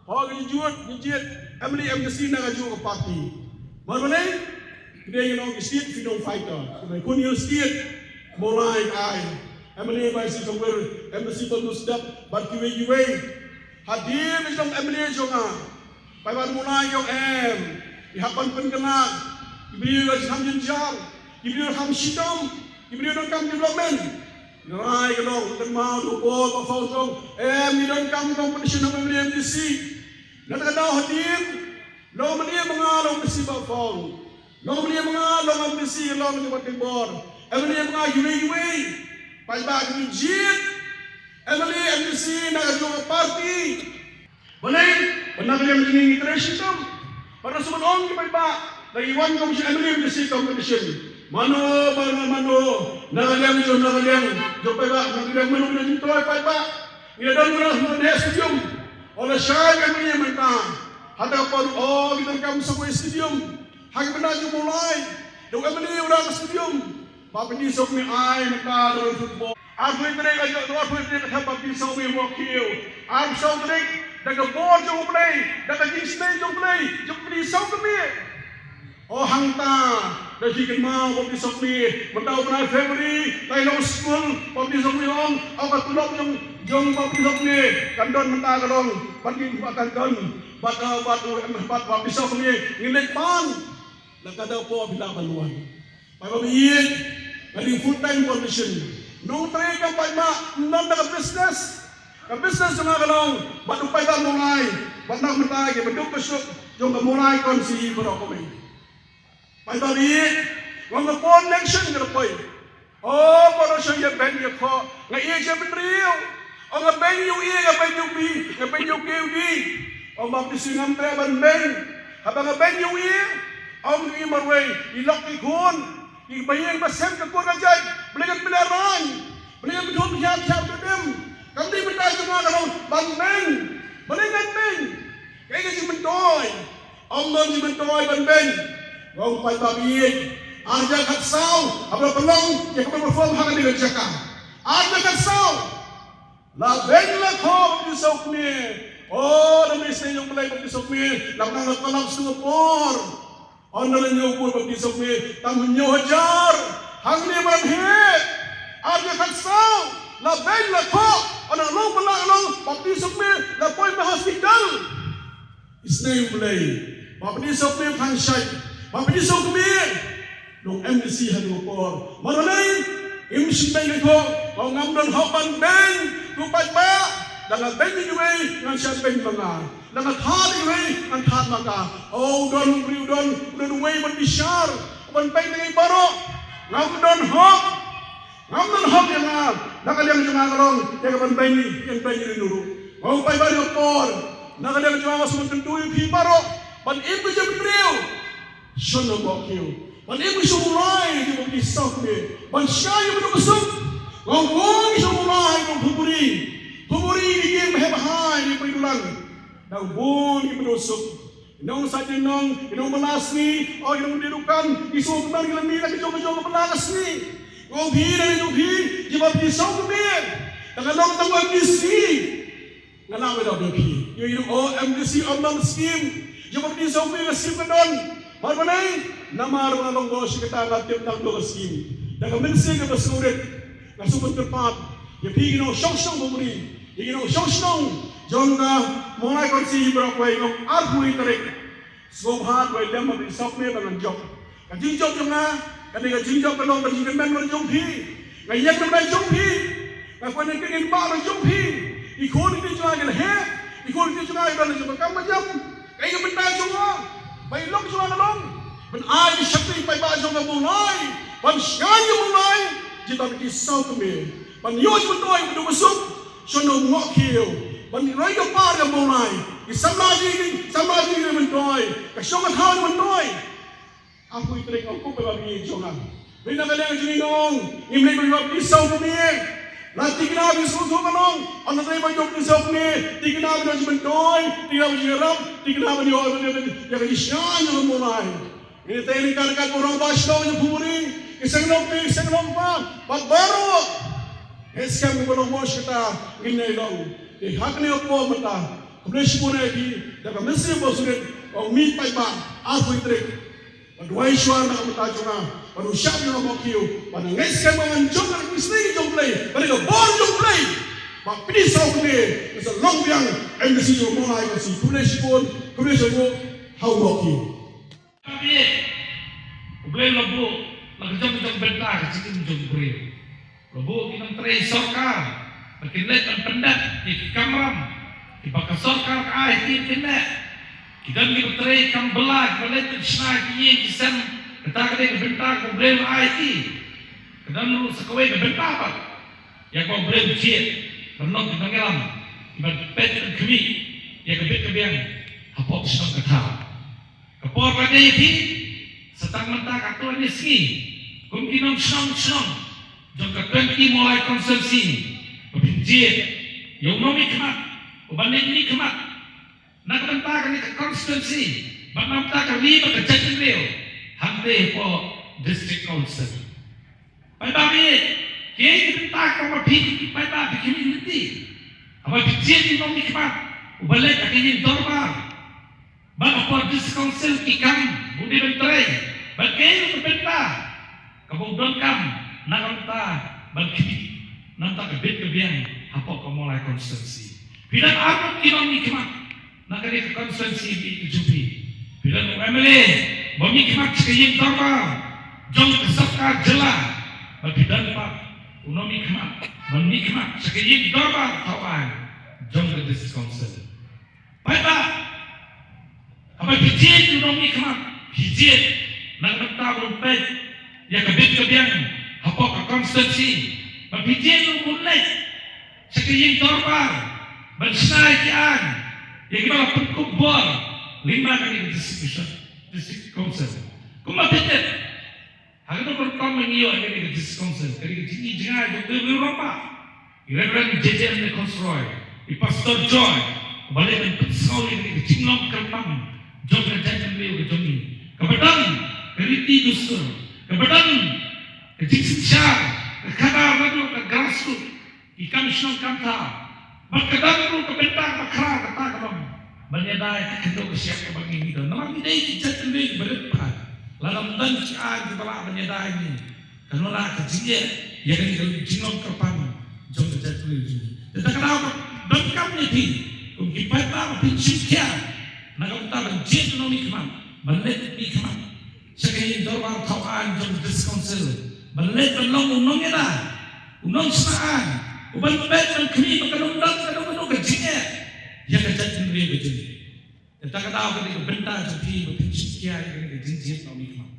ha ka jingjied, jingjied M L A, M D C na kajuh ka party. Mar balei? Ki dei, you know, ki state freedom fighter. Ki dei khun ïing state. Mawlai ka ai M L A, ba S T Khongwir, M D C ba u Yunus Sadap, bad kiwei kiwei. Hadien ka jong M L A jong nga, paidbah Mawlai ki ong em, ki hap ban pynkylla, ki briew ki kham jynjar, ki briew ki kham shitom, ki briew donkam development. Ngi rai ka long, kynmaw u Paul Bah Found jong, em, ngi donkam competition ha M L A M D C. Na kata ka daw hadien, long M L A ma nga, long M D C Bah Found, long M L A ma nga, long M D C, long jong ka Tyngbor, M L A ma nga, kiwei kiwei. Paidbah, ki jied M L A, M D C na kajuh ka party. Balei? Ba na ka liang jong ngi ngi trei shitom. Bad nga sngewbha ban ong, ki paidbah, lada ngi wan kum shi M L A M D C competition, mano ba nga mano, na ka liang jong, na ka liang jong paidbah, na ka liang mano ba ngi trei, paidbah, ngi la don, ngi la don ha stadium. Ynda shai ka M L A mynta, ha kata ka por, oh, ngi donkam sa kawei stadium. Ha ka bynta jong u Mawlai, da u M L A u rah ka stadium. Bah Pyndiah Soh Kmie, ai mynta ka football. Arphew tarik, arphew tarik ka thep Bah Pyndiah Soh Kmie, Mawkhiew. Arphew saw tarik, da ka bor jong U Blei, da ka jingsnei jong U Blei, jong Bah Pyndiah Soh Kmie. O hangta, da phi kynmaw Bah Pyndiah Soh Kmie, mynta u bnai February, lai long skul, Bah Pyndiah Soh Kmie ong, o ka tulop jong, jong Bah Pyndiah Soh Kmie kan don, mynta ka long, bad ki, bad kan don, bad, uh, bad, uh, bad Bah Pyndiah Soh Kmie ngin leit pan. Na kata ka por phi lah ban wan. Paidbah ba ïeit, nga dei full time politician. Nongtrei kam paidbah, ym don da ka business. Ka business jong nga ka long bad u paidbah Mawlai, bad na ka bynta ki baduk basuk jong ka Mawlai constituency baroh kawei. Paidbah ba ïeit, nga ong ka por election ka la poi. O, baroh sha ïa beiñ ïa khoh, nga ïeit ïa bynriew. O, nga beiñ ïa u A, nga beiñ ïa u B, nga beiñ ïa u K, u D. O, Bah Pyndiah Soh Kmie, ngam treh ban beiñ. Haba nga beiñ ïa u A, ong ïa u marwei, i lok i khun, i ba ïeng ba sem, ka kur ka jait, balei ngan pynlehrain, balei ngan pynthut pynhiar thiar, ka dem. Kam dei mynta jong nga ka long ban beiñ. Balei ngan beiñ? Kaei ka jingmyntoi? Ym don jingmyntoi ban beiñ. Nga ong paidbah ba ïeit, ar hajar khatsaw, haba la pynlong ïa ka perform ha kane ka jaka, ar hajar khatsaw, la beiñ la khoh Bah Pyndiah Soh Kmie. O, da mynta shisien ïa U Blei Bah Pyndiah Soh Kmie, la nang la collapse tu ka por. Ynda la ñiew bun Bah Pyndiah Soh Kmie, tang hynñiew hajar. Hangne ba la heh, ar hajar khatsaw, la beiñ la khoh. Ynda la long ba la long, Bah Pyndiah Soh Kmie la poi ha hospital. Isynei U Blei, Bah Pyndiah Soh Kmie phan shait, Bah Pyndiah Soh Kmie long M D C ha kane ka por. Mar balei? Im shym beiñ ka khoh. Nga ngam don hok ban beiñ, ko paidbah. Da nga beiñ ïa kiwei, ngan shah beiñ ma nga. Da nga thad ïa kiwei, ngan thad ma nga. O, u don u briew, u don, u don uwei ban bishar, ban beiñ ïa ngi baroh. Ngam don hok. Ngam don hok ïa nga, na ka liang jong nga ka long ïa ka ban beiñ, ïa ban beiñ ïa u ruh. Nga ong paidbah, ïa ka por, na ka liang jong nga nga sngewbha kyntu ïa phi baroh ban im ka jingbriew. Shon na Mawkhiew ban im ka shnong Mawlai jong Bah Pyndiah Soh Kmie, ban shai ïa ka baduk basuk. Nga ong bun ka shnong Mawlai, ka Phuburi, Phuburi, ka ïing ba heh ba hai, ka Paidulan. Dang bun ka baduk basuk. Nong sa, ki nong, ki nong bylla sngi, o ki nong die dukan, ki sngewkmen ki la mih na ka jong ka jong ka bylla ka sngi. Nga ong phi, na ka jong phi, jong Bah Pyndiah Soh Kmie. Tang ka long tang M D C. Nga lah wei da phi. Ïa, ïa, o M D C ym don skim. Jong Bah Pyndiah Soh Kmie ka skim ka don. Mar balei? Namar nga long bor shi katta nga tip tang to ka skim. Da ka mynsiem kaba sngewrit, nga sngewbha kyrpad ïa phi ki nongshong shnong Phuburi, ïa ki nongshong shnong, Jong ka Mawlai Constituency baroh kawei, arphew tarik. Sngewbha wei lem ban ïa sngewbha ban ngan jop. Ka jingjop jong nga, ka dei ka jingjop ka long ka jingkyrmen bad jong phi. Nga ïeng na bynta jong phi. Nga kwah ban kyrmen bad jong phi. I khun i jong nga ki la heh. I khun i jong nga ki don jong ka kam ka jam. Kaei ka bynta jong nga? Ba i lok jong nga ka long ban ai ka shakri paidbah jong ka Mawlai, ban shngaiñ ka Mawlai, jingthoh ki saw kmie, ban ïoh jingmyntoi ba duk ba suk, shano Mawkhiew, ban roi ka par ka Mawlai, ki samla jong ngi, samla jong ngi myntoi, ka shong ka thaw myntoi. Arphew tarik nga kup ba ngi jong nga. Bynta ka liang jong ngi nga ong, ngim leit ban ïoh pisa kumne. La thikna ba sngewthuh ka long, ynda trei ban ïoh pisa kumne, thikna ban ïoh jingmyntoi, thikna ban ïoh ïarap, thikna ban ïoh ïa ka jingshngaiñ jong ka Mawlai. Ngi tei ryngkat ryngkat bad u rangbah shnong jong Phuburi, ki seng nongpoi, ki seng nongpa, bad baroh. Ngi skhem ba long moh shi katta ngin ïai long. Te ha kane ka por mynta, khublei shibun ïa phi, da ka mynsiem ba surit, ba u mih paidbah, arphew tarik. Ba duwai shuwa na ka bynta jong nga, ba u shah jong nga Mawkhiew, ba nga ngeit skhem ba ngan jop na ka kyrteng jong U Blei, ba da ka bor jong U Blei, ba phi dei saw kmie, ba sa long biang M D C jong u Mawlai Constituency. Khublei shibun, khublei shibun, ha u Mawkhiew. U Blei u la buh la ka jong ka jong bynta ka jingim jong u briew. La buh ki nongtrei sorkar ba kin leit ban pyndep ïa ki kamram kiba ka sorkar ka ai ha ki ba kin leh. Ki don kiba trei kam bylla, kiba leit ban shna ïa ki ïing ki sem, kata ka dei ka bynta kaba U Blei u la ai ha ki. Ka don ruh sa kawei ka bynta pat ïa kaba U Blei u jied, ban long ki nongïalam kiba peit ban khmih ïa ka bit ka biang hapoh ka shnong ka thaw. Ka por ba dei ïa phi, sa tang mynta katto katne sngi, kum ki nongshong shnong jong ka twenty Mawlai Constituency, ba phin jied ïa u nongmihkhmat uba leit mihkhmat na ka bynta kane ka constituency bad na ka bynta ka ri bad ka jaitbynriew hangtei hapoh District Council. Paidbah, kiei ki bynta kiba phi, paidbah, phi khmih lynti haba phi jied ïa u nongmihkhmat uba leit ha ka ïing dorbar? Bad hapoh District Council ki kam ba u dei ban trei, bad kaei ka bynta kaba u donkam na ka bynta ban khmih na ka bynta ka bit ka biang hapoh ka Mawlai Constituency? Phi don arngut ki nongmihkhmat na kane ka constituency ka jong phi. Phi don u M L A ba mihkhmat sha ka ïing dorbar jong ka sorkar jylla, bad phi don pat u nongmihkhmat ba mihkhmat sha ka ïing dorbar thaw aiñ jong ka District Council. Paidbah, haba phi jied ïa u nongmihkhmat, phi jied na ka bynta ban peit ïa ka bit ka biang hapoh ka constituency, ba phi jied ïa u ban leit sha ka ïing dorbar ban shna ïa ki aiñ ïa kiba la pynkup bor lyngba kane ka District, District Council. Kumba phi tip, ha kano ka rukom ngi ïoh ïa kane ka District Council, kane ka jingïohi jngai jong u rangbah, i Reverend J J M Nichols Roy, i Pastor Joy, uba leit ban pynsngew ïa kane ka jinglong kyrpang jong ka jaitbynriew ka jong ngi. Kaba don ka riti dustur, kaba don ka jingsynshar, ka khadar naduh ka grassroots, ki kam shnong kam thaw. Bad ka don ruh ka bynta kaba khraw kata ka long ban ïada ïa ka khyndew ka shyiap kaba ngi don. Namar ngi dei ki jaitbynriew kiba rit palat. Lada ym don ki aiñ kiba lah ban ïada ïa ngi, kano lah ka jingeh ïa kane ka jinglong kyrpang jong ka jaitbynriew jong ngi. Te kata ka daw ka donkam ïa phi kum ki paidbah ba phin shim khia na ka bynta ban jied u nongmihkhmat, ban leit mihkhmat sha ka ïing dorbar thaw aiñ jong ka District Council, ban leit ban long u nongïada, u nongshna aiñ, u ban peit ban khmih ba kan ym don kano kano ka jingeh ïa ka jaitbynriew ka jong ngi. Te kata ka daw ka dei ka bynta jong phi ba phin shim khia ïa kane ka jingjied nongmihkhmat.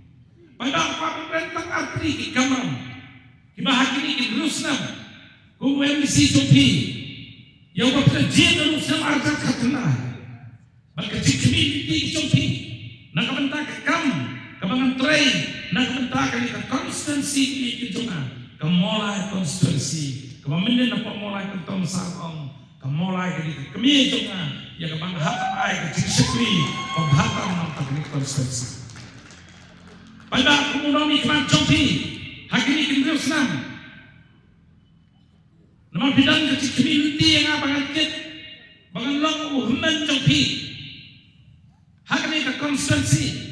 Paidbah, nga kwah ban kren tang ar tylli ki kamram kiba ha kine ki hynriew snem kum u M D C jong phi, ïa uba phi la jied naduh u snem ar hajar khatphra. Bad ka jingkhmih lynti ka jong phi na ka bynta ka kam kaba ngan trei na ka bynta kane ka constituency ka jong nga, ka Mawlai Constituency, kaba mynnin hapoh Mawlai Kynton Massar ong ka Mawlai ka dei ka kmie jong nga, ïa kaba nga hap ban ai ka jingshakri kaba bha tam na ka bynta kane ka constituency. Paidbah, kum u nongmihkhmat jong phi ha kine ki hynriew snem, namar phi don ka jingkhmih lynti ïa nga ba ngan kit, ba ngan long u hynmen jong phi ha kane ka constituency.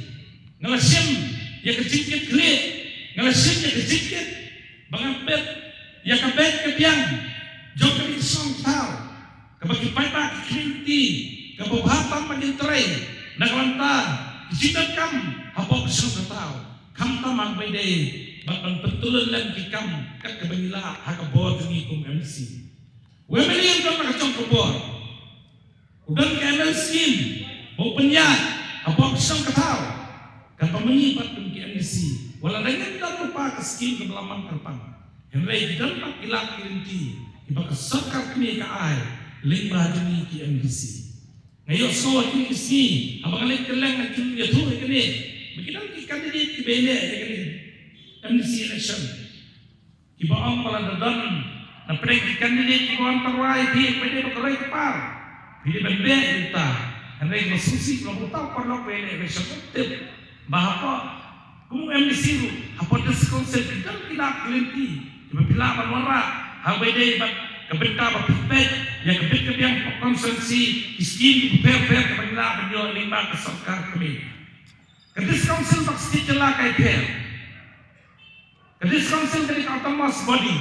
Nga la shim ïa ka jingkit khlieh, nga la shim ïa ka jingkit ba ngan peit ïa ka beit ka biang jong kane ka shnong thaw. kaba ki paidbah ki khmih lynti, kaba bha tam ban ïatrei na ka bynta ki jingdonkam hapoh ka shnong ka thaw, khamtam ha kaba ïadei bad ban pyntylun lem ki kam kat kaba ngi lah ha ka bor jong ngi kum M D C. U M L A u don ha ka jong ka bor, u don ka M L A scheme ba u pynïaid hapoh ka shnong ka thaw. Katba ma ngi pat kum ki M D C, wat la ngim don lypa ka scheme kaba la mang kyrpang, hynrei ki don pat ki lad ki lynti kiba ka sorkar kmie ka ai lyngba jong ngi ki M D C. Nga ïohsngew ha kine ki sngi haba nga leit kylleng, nga ju ïathuh ïa kane, ba ki don ki candidate kiba ïaleh ïa kane M D C election, kiba ong ba lada don na pdeng ki candidate kiba wan tyrwa ïa phi, phi dei ban roi kpar, phi dei ban beh ïa uta. Hynrei nga sngewsih ba uta u paralok ba ïaleh election um tip ba hapoh, kum u M D C ruh, hapoh District Council ki don ki lad ki lynti kiba phi lah ban wanrah ha kaba ïadei bad ka bynta ba phi peit ïa ka bit ka biang hapoh constituency, ki scheme kiba pher pher kiba ngi lah ban ïoh lyngba ka sorkar kmie. Ka District Council bad ka State Jylla ka ïapher. Ka District Council ka dei ka autonomous body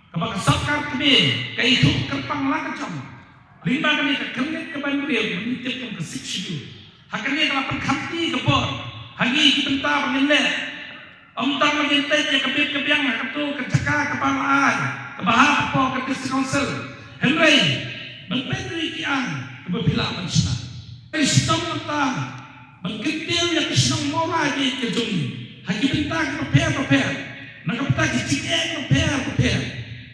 kaba ka sorkar kmie ka ithuh kyrpang la ka jong. Lyngba kane ka khyrnit kaba hynriew ba ngi tip kum ka Sixth Schedule, ha kane ka la pynkhamti ka bor ha ngi ki bynta ba ngin leh. Ym tang ba ngin peit ïa ka bit ka biang ha kato ka jaka kaba la ai kaba hap hapoh ka District Council, hynrei ban peit ruh ïa ki aiñ kiba phi lah ban shna. Ka shitom nangta ban kyntiew ïa ka shnong Mawlai ka jong ngi ha ki bynta kiba pher ba pher, na ka bynta ki jingeh kiba pher ba pher.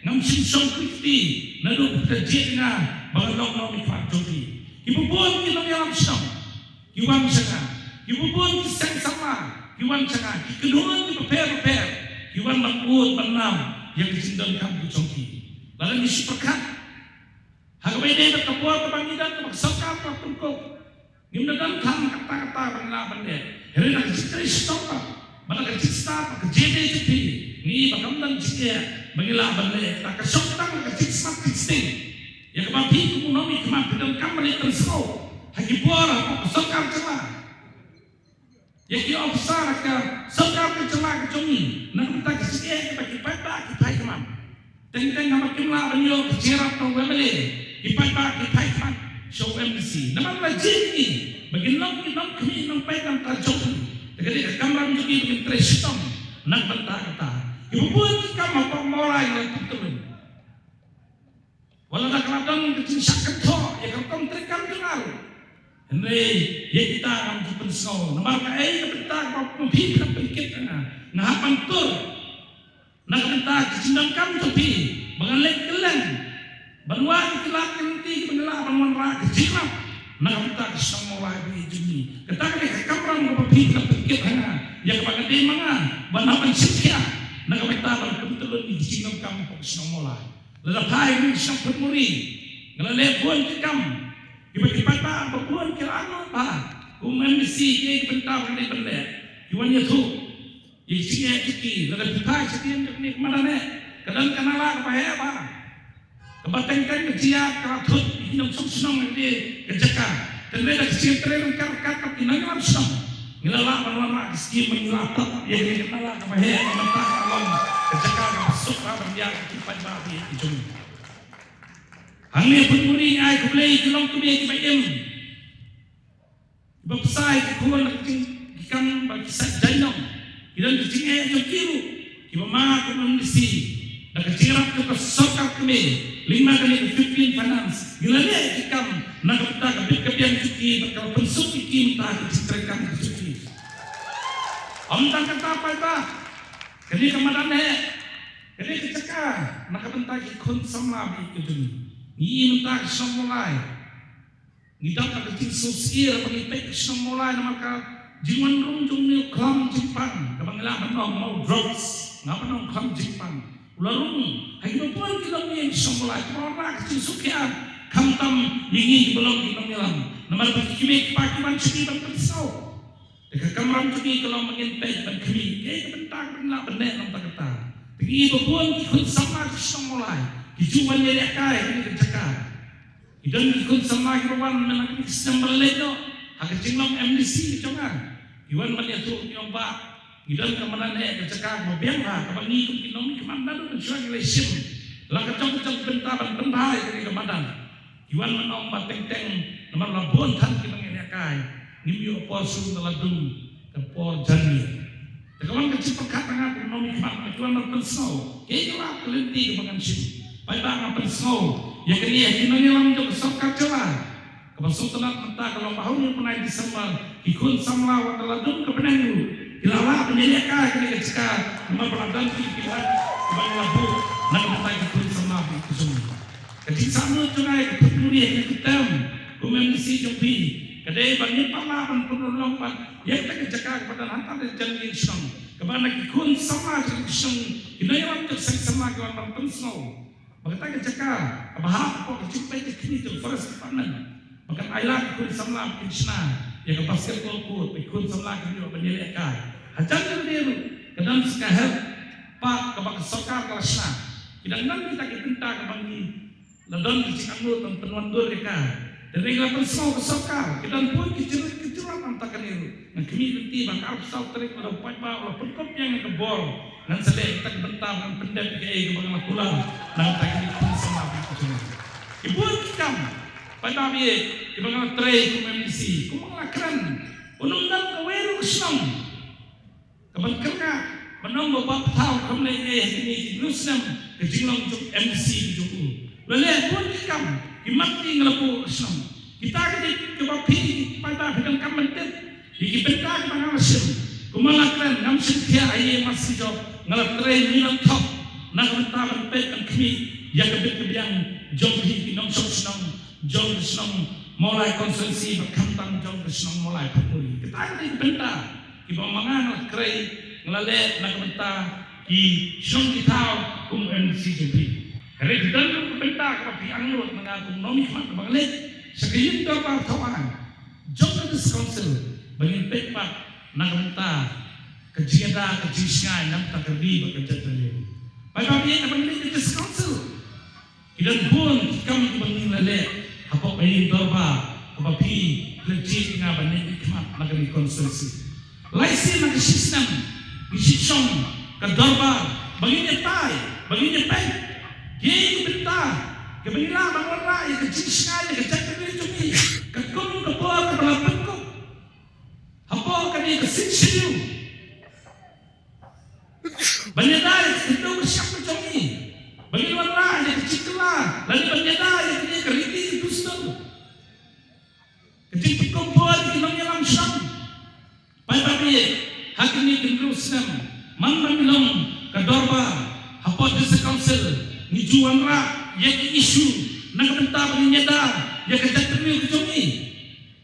Ngam shym shong kti kti naduh ba phi la jied ïa nga ba ngan long nongmihkhmat jong phi. Kiba bun ki nongïalam shnong ki wan sha nga, kiba bun ki seng samla ki wan sha nga, ki kynhun kiba pher ba pher ki wan ban ud ban nam ïa ka jingdonkam ka jong ki. Lada ngi shu pyrkhat ha kaba ïadei bad ka bor kaba ngi don, kaba ka sorkar ka pynkup, ngim da don tang katta katta ba ngi lah ban leh. Hynrei na ka jingtrei shitom bad na ka jingstad bad ka jingïadei jong phi, ngi ba kam don jingeh ba ngi lah ban leh. Te ka shong tang ka jingsmat jingsting ïa kaba phi kum u nongmihkhmat phi donkam ban leit pynsngew ha ki bor hapoh ka sorkar jylla. Ïa ki officer ka sorkar ka jylla ka jong ngi, na ka bynta ka jingeh kaba ki paidbah ki phai khmat. Teng teng haba kim lah ban ïoh ka jingïarap na u M L A, ki paidbah ki phai khmat sha u M D C. Namar la jied ïa ngi ba kin long ki nongkhmih nongpeit na ka bynta jong ngi. Te ka dei ka kamram jong ngi ba ngin trei shitom na ka bynta kata. Kiba bun ki kam hapoh Mawlai ngi la pyntyllun. Wat la da ka la don ka jingshah kynthoh ïa ka rukom treikam jong nga ruh, hynrei ïa kita ngam ju pynsngew. Namar kaei? Ka bynta kaba phi phi la pynkit ïa nga, nga hap ban tur na ka bynta ka jingdonkam jong phi ba ngan leit kylleng ban wad ïa ki lad ki lynti kiba ngi lah ban wanrah ka jingïarap na ka bynta ka shnong Mawlai ba ïeit jong ngi. Kata ka dei ka kamram kaba phi phi la pynkit ha nga, ïa kaba nga dei ma nga ban hap ban shim khia na ka bynta ban pyntyllun ïa ki jingdonkam hapoh ka shnong Mawlai. Lada phai ha ka shnong Phunmuri, nga la leh bun ki kam kiba ki paidbah ba bun ki la angnud bha. Kum M D C, kiei ki bynta ba nga dei ban leh? Ki wan ïathuh ïa ki jingeh jong ki. Lada phi phai sha kine ki madan eh, ka don ka nala kaba heh bha, kaba teng teng ka jingïaid ka la thut ïa ki nongshong shnong ha kane ka jaka. Te lada ka jingtrei ryngkat ryngkat bad ki nongïalam shnong, ngi la lah ban wanrah ka skim ba ngi la thut ïa kane ka nala kaba heh, ka bynta ka long ka jaka kaba suk bha ban ïaid ïa ki paidbah ba ïeit ki jong ngi. Hangne Phunmuri, ngi ai khublei ïa ki longkmie kiba im, kiba pynshai ki khun ha ki jing, ki kam ba ki sait jaiñong. Ki don ki jingeh jong ki ruh kiba ma kum M D C, da ka jingïarap jong ka sorkar kmie lyngba kane ka fifteen Finance, ngi la leh ki kam na ka bynta ka bit ka biang jong ki bad ka la pynsuk ïa ki mynta ha ka jingtrei kam ka jong ki. Ym tang kata paidbah, kane ka madan heh, kane ka jaka na ka bynta ki khun samla ba ïeit ka jong ngi. Ngi i mynta ka shnong Mawlai, ngi dap na ka jingsngewsih haba ngi peit ka shnong Mawlai namar ka jingwan rung jong une u khlam jingpang kaba ngi lah ban ong ma u drugs, ngam ban ong khlam jingpang. U la rung ha kiba bun ki longïing shnong Mawlai, kiba wanrah ka jingsuk khia khamtam ïa ngi kiba long ki nongïalam. Namar ba ki kmie ki kpa ki wan sha ngi ban pynsngew. Te ka kamram jong ngi ka long ba ngin peit ban khmih, kaei ka bynta kaba ngi lah ban leh na ka bynta kata. Te ngi i ba bun ki khun samla ki shnong Mawlai ki ju wan ïalehkai ha kane ka jaka. Ki don ki khun samla kiba wan na kane ka snem ba la leit noh ha ka jinglong M D C ka jong nga. Ki wan ban ïathuh, ki ong, Bah, ngi don ka madan heh, ka jaka kaba biang bha kaba ngi kum ki nongmihkhmat naduh mynshuwa ngi la shim la ka jong ka jong ka bynta ban pynbha ïa kane ka madan. Ki wan ban ong ba teng teng namar la bun than kiba ngi lehkai, ngim ïoh por shuh na la dum ka por janmiet. Te ka wan ka jingpyrkhat na nga kum u nongmihkhmat, ki wan ban pynsngew ïa ka lad ka lynti kaba ngan shim. Paidbah, nga pynsngew ïa kane ha ki nongïalam jong ka sorkar jylla. Kaba sngewtynnat mynta ka long ba ha une u bnai December, ki khun samla wat la dum ka bneng ruh ki la lah ban ïalehkai ha kane ka jaka, namar ba la don ki, ki lad kiba la buh na ka bynta ki khun samla ba ïeit ka jong ngi. Ka jingsahnud jong nga ïa ka phutmuri ha kane ka term kum u M D C jong phi ka dei ba ngin pynlah ban pynurlong pat ïa kata ka jaka kaba don hangta ha jan ïing shnong, kaba na ki khun samla jong ki shnong, ki nongïalam jong ki seng samla ki wan ban pynsngew ba kata ka jaka kaba hap hapoh ka jingpeit jingkhmih jong Forest Department, ba kan ailad ki khun samla ba kin shna ïa ka basketball court, ba ki khun samla kin ïoh ban ïalehkai. Hajan kane ruh ka don sa ka health park kaba ka sorkar ka la shna. Ki dang don kita ki bynta kaba ngi la don ka jingangnud ban pynwandur ïa ka. Te ngi la pynsngew ka sorkar, ki don bun ki jingrit ki jingrat na ka bynta kane ruh. Ngan khmih lynti ba ka arphew saw tarik, lada u paidbah u la pynkup ïa nga ka bor, ngan sa leh kita ki bynta, ngan pyndep ïa kaei kaba nga la kular na ka bynta kine ki khun samla ba ïeit ka jong ngi. Ki bun ki kam, paidbah ba ïeit, kiba nga la trei kum u M D C, kumba nga la kren, un ym don kawei ruh ka shnong kaban kyrngah ban ong ba u Bah Pathaw kam leh ei ha kine ki hynriew snem ka jinglong jong u M D C ka jong u. U la leh bun ki kam, ki mat ki nga la buh ha ka shnong. Kita ki dei kiba phi, ki paidbah, phi donkam ban tip ïa ki bynta kiba nga la shim. Kumba nga la kren, ngam shim thiah ha ei ei, masi jong nga la trei mynta thok na ka bynta ban peit ban khmih ïa ka bit ka biang jong phi ki nongshong shnong jong ka shnong Mawlai constituency bad khamtam jong ka shnong Mawlai Phadmuri. Kita ki dei ki bynta kiba ma nga nga la trei, nga la leh na ka bynta ki shnong ki thaw kum u M D C jong phi. Hynrei ki don ruh ki bynta kiba phi angnud na nga kum u nongmihkhmat ba nga leit sha ka ïing dorbar thaw aiñ jong ka District Council ba ngin peit pat na ka bynta ka jingïada ka jingshngaiñ na ka bynta ka ri bad ka jaitbynriew. Paidbah ba ïeit, haba ngi leit ka District Council, ki don bun ki kam kiba ngi la leh hapoh ka ïing dorbar kaba phi la jied ïa nga ban leit khmat na kane ka constituency. Lai sien na ka shi snem ngi shu shong ka dorbar ba ngin ïatai, ba ngin ïapeit kiei ki bynta kiba ngi lah ban wanrah ïa ka jingshngaiñ ïa ka jaitbynriew jong ngi, katkum ka bor kaba la pynkup hapoh kane ka Sixth Schedule. Ban ïada ïa ka khyndew ka shyiap ka jong ngi, ban ïa wanrah ïa ka jingkylla lane ban ïada ïa kane ka riti ka dustur, ka jingpynkup bor ïa ki nongïalam shnong. Paidbah ba ïeit, ha kine ki hynriew snem man ba ngi long ka dorbar hapoh District Council, ngi ju wanrah ïa ki issue na ka bynta ban ïada ïa ka jaitbynriew ka jong ngi.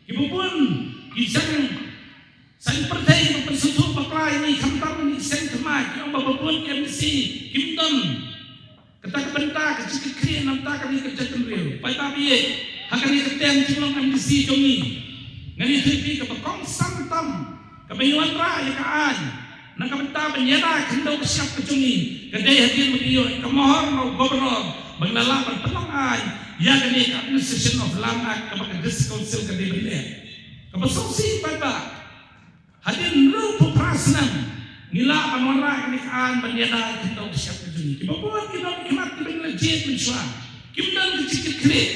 Kiba bun ki seng saiñ pyrthei ba pynsngewthuh bakla ïa ngi, khamtam ngi seng thymmai, ki ong ba ba bun ki M D C kim don kata ka bynta ka jingkitkhlieh na ka bynta kane ka jaitbynriew. Paidbah ba ïeit, ha kane ka term jinglong M D C jong ngi, ngan ïathuh ïa phi kaba kongsan tam kaba ngi wanrah ïa ka aiñ na ka bynta ban ïada ka khyndew ka shyiap ka jong ngi ka dei hadien ba ngi ïoh ïa ka mohor na u Governor ba ngi la lah ban pynlong aiñ ïa kane ka Administration of Land Act kaba ka District Council ka dei ban leh. Kaba sngewsih paidbah, hadien hynriewphew phra snem ngi lah ban wanrah ïa kane ka aiñ ban ïada ïa ka khyndew ka shyiap ka jong ngi. Kiba bun ki nongmihkhmat kiba ngi la jied mynshuwa kim don ka jingkitkhlieh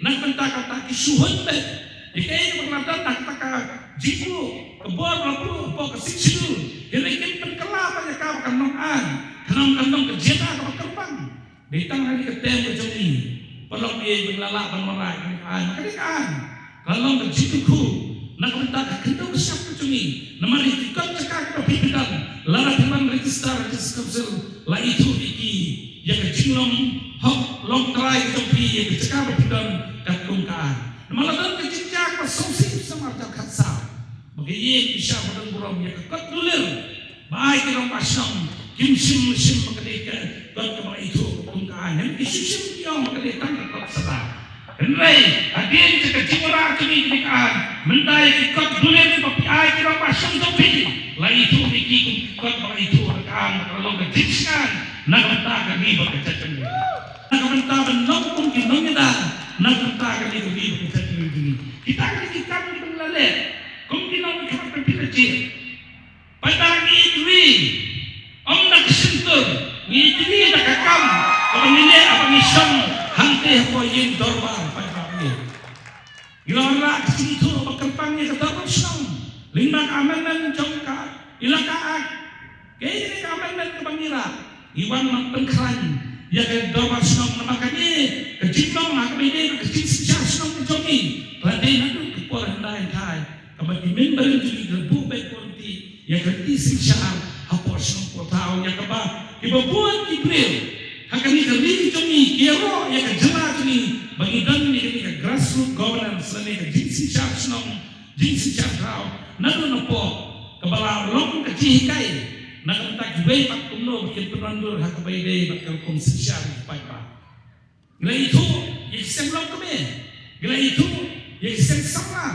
na ka bynta kata, ki shu hun beit ïa kaei kaba la don na kata ka jingbuh ka bor ba la buh hapoh ka Sixth Schedule. Hynrei kim pynkylla pat ïa ka ba kan long aiñ, kan long, kan long ka jingïada kaba kyrpang. Dei tang ha kane ka term ka jong ngi, paralok, ïa ba ngi la lah ban wanrah ïa kane ka aiñ. Kane ka aiñ ka long ka jingkyrkhu na ka bynta ka khyndew ka shyiap ka jong ngi. Namar ïa ki kot jaka kiba phi, phi don, lada phi wan register ha District Council, la ithuh ïa ki ïa ka jinglong hok longtrai ka jong phi ïa ka jaka ba phi don katkum ka aiñ. Namar la don ka jingjia kaba sngewsih ha u snem arhajar khatsaw ba ka ïing ki sha ba don burom ïa ka kot dulir ba ai ki rangbah shnong, kim shym shim ba ka dei ka kot kaba ithuh kum ka aiñ. Ki shu shim, ki ong ba ka dei tang ka kot sahlang. Hynrei hadien ka jingwanrah jong ngi kane ka aiñ, mynta ïa ki kot dulir ba phi ai ki rangbah shnong jong phi, la ithuh ïa ki kum ki kot ba ithuh da ka aiñ, ba ka long ka jingshngaiñ na ka bynta ka ri bad ka jaitbynriew, na ka bynta ban long kum ki nongïada na ka bynta ka ri bad ka jaitbynriew jong ngi. Kita ki dei ki kam kiba ngi la leh kum ki nongmihkhmat ba phi la jied. Paidbah, ngi ïeit ri, ym da ka shyntur, ngi ïeit ri da ka kam kaba ngi leh haba ngi shong hangtei hapoh ïing dorbar, paidbah. Ngi la wanrah ka jingithuh ba kyrpang ïa ka dorbar shnong lyngba ka amendment jong ka Elaka Act. Kaei kane ka amendment kaba ngi rah? Ngi wan ban pynkhlaiñ ïa ka dorbar shnong namar kane ka jinglong ha kaba ïadei bad ka jingsynshar shnong ka jong ngi ka la dei naduh ka por hyndai hynthai, kaba ki member jong ngi ki la buh beit volunteer ïa ka riti synshar hapoh shnong hapoh thaw, ïa kaba kiba bun ki briew ha kane ka ri jong ngi ki ïaroh ïa ka jylla jong ngi ba ngi don ïa kane ka grassroots governance lane ka jingsynshar shnong, jingsynshar thaw naduh napoh, kaba la long ka jinghikai na ka bynta kiwei pat kumno ba kin pynwandur ha kaba ïadei bad ka rukom synshar ki paidbah. Ngi la ithuh ïa ki seng longkmie, ngi la ithuh ïa ki seng samla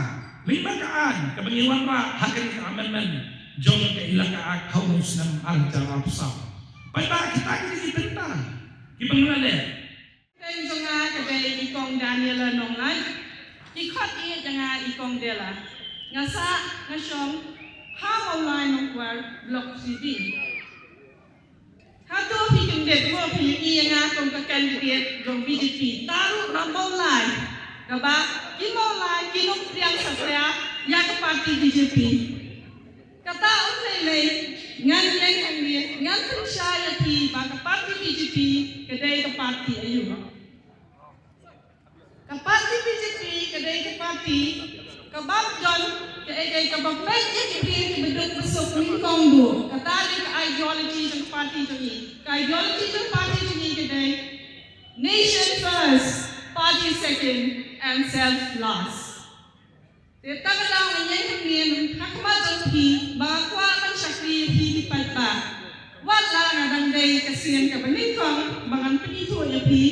lyngba ka aiñ kaba ngi wanrah ha kane ka amendment jong ka Elaka Act ha u snem ar hajar arphew saw. Paidbah, kita kine ki bynta kiba ngi la leh. Kyrteng jong nga ka dei i Kong Daniela Nonglait. Ki khot ïa nga i Kong Dela. Nga sah nga shong ha Mawlai Nongkwar, Block three B. Hato phi kyndit mo phi ïohi ïa nga kum ka candidate jong B J P? Tang ruh na Mawlai, kaba ki Mawlai ki nongpdiang satia ïa ka party B J P. Kata um lei lei, ngan ïeng hangne ngan pynshai ïa phi ba ka party B J P ka dei ka party aïu. Ka party B J P ka dei ka party kabym don kaei kaei, kaba peit ïa ki briew kiba duk ba suk nyngkong duh. Kata dei ka ideology jong ka party jong ngi. Ka ideology jong ka party jong ngi ka dei nation first, party second and self last. Te kata ka daw nga ïeng hangne ha khmat jong phi ba nga kwah ban shakri ïa phi ki paidbah. Wat la nga dang dei ka sien kaba nyngkong ba ngan pynithuh ïa phi,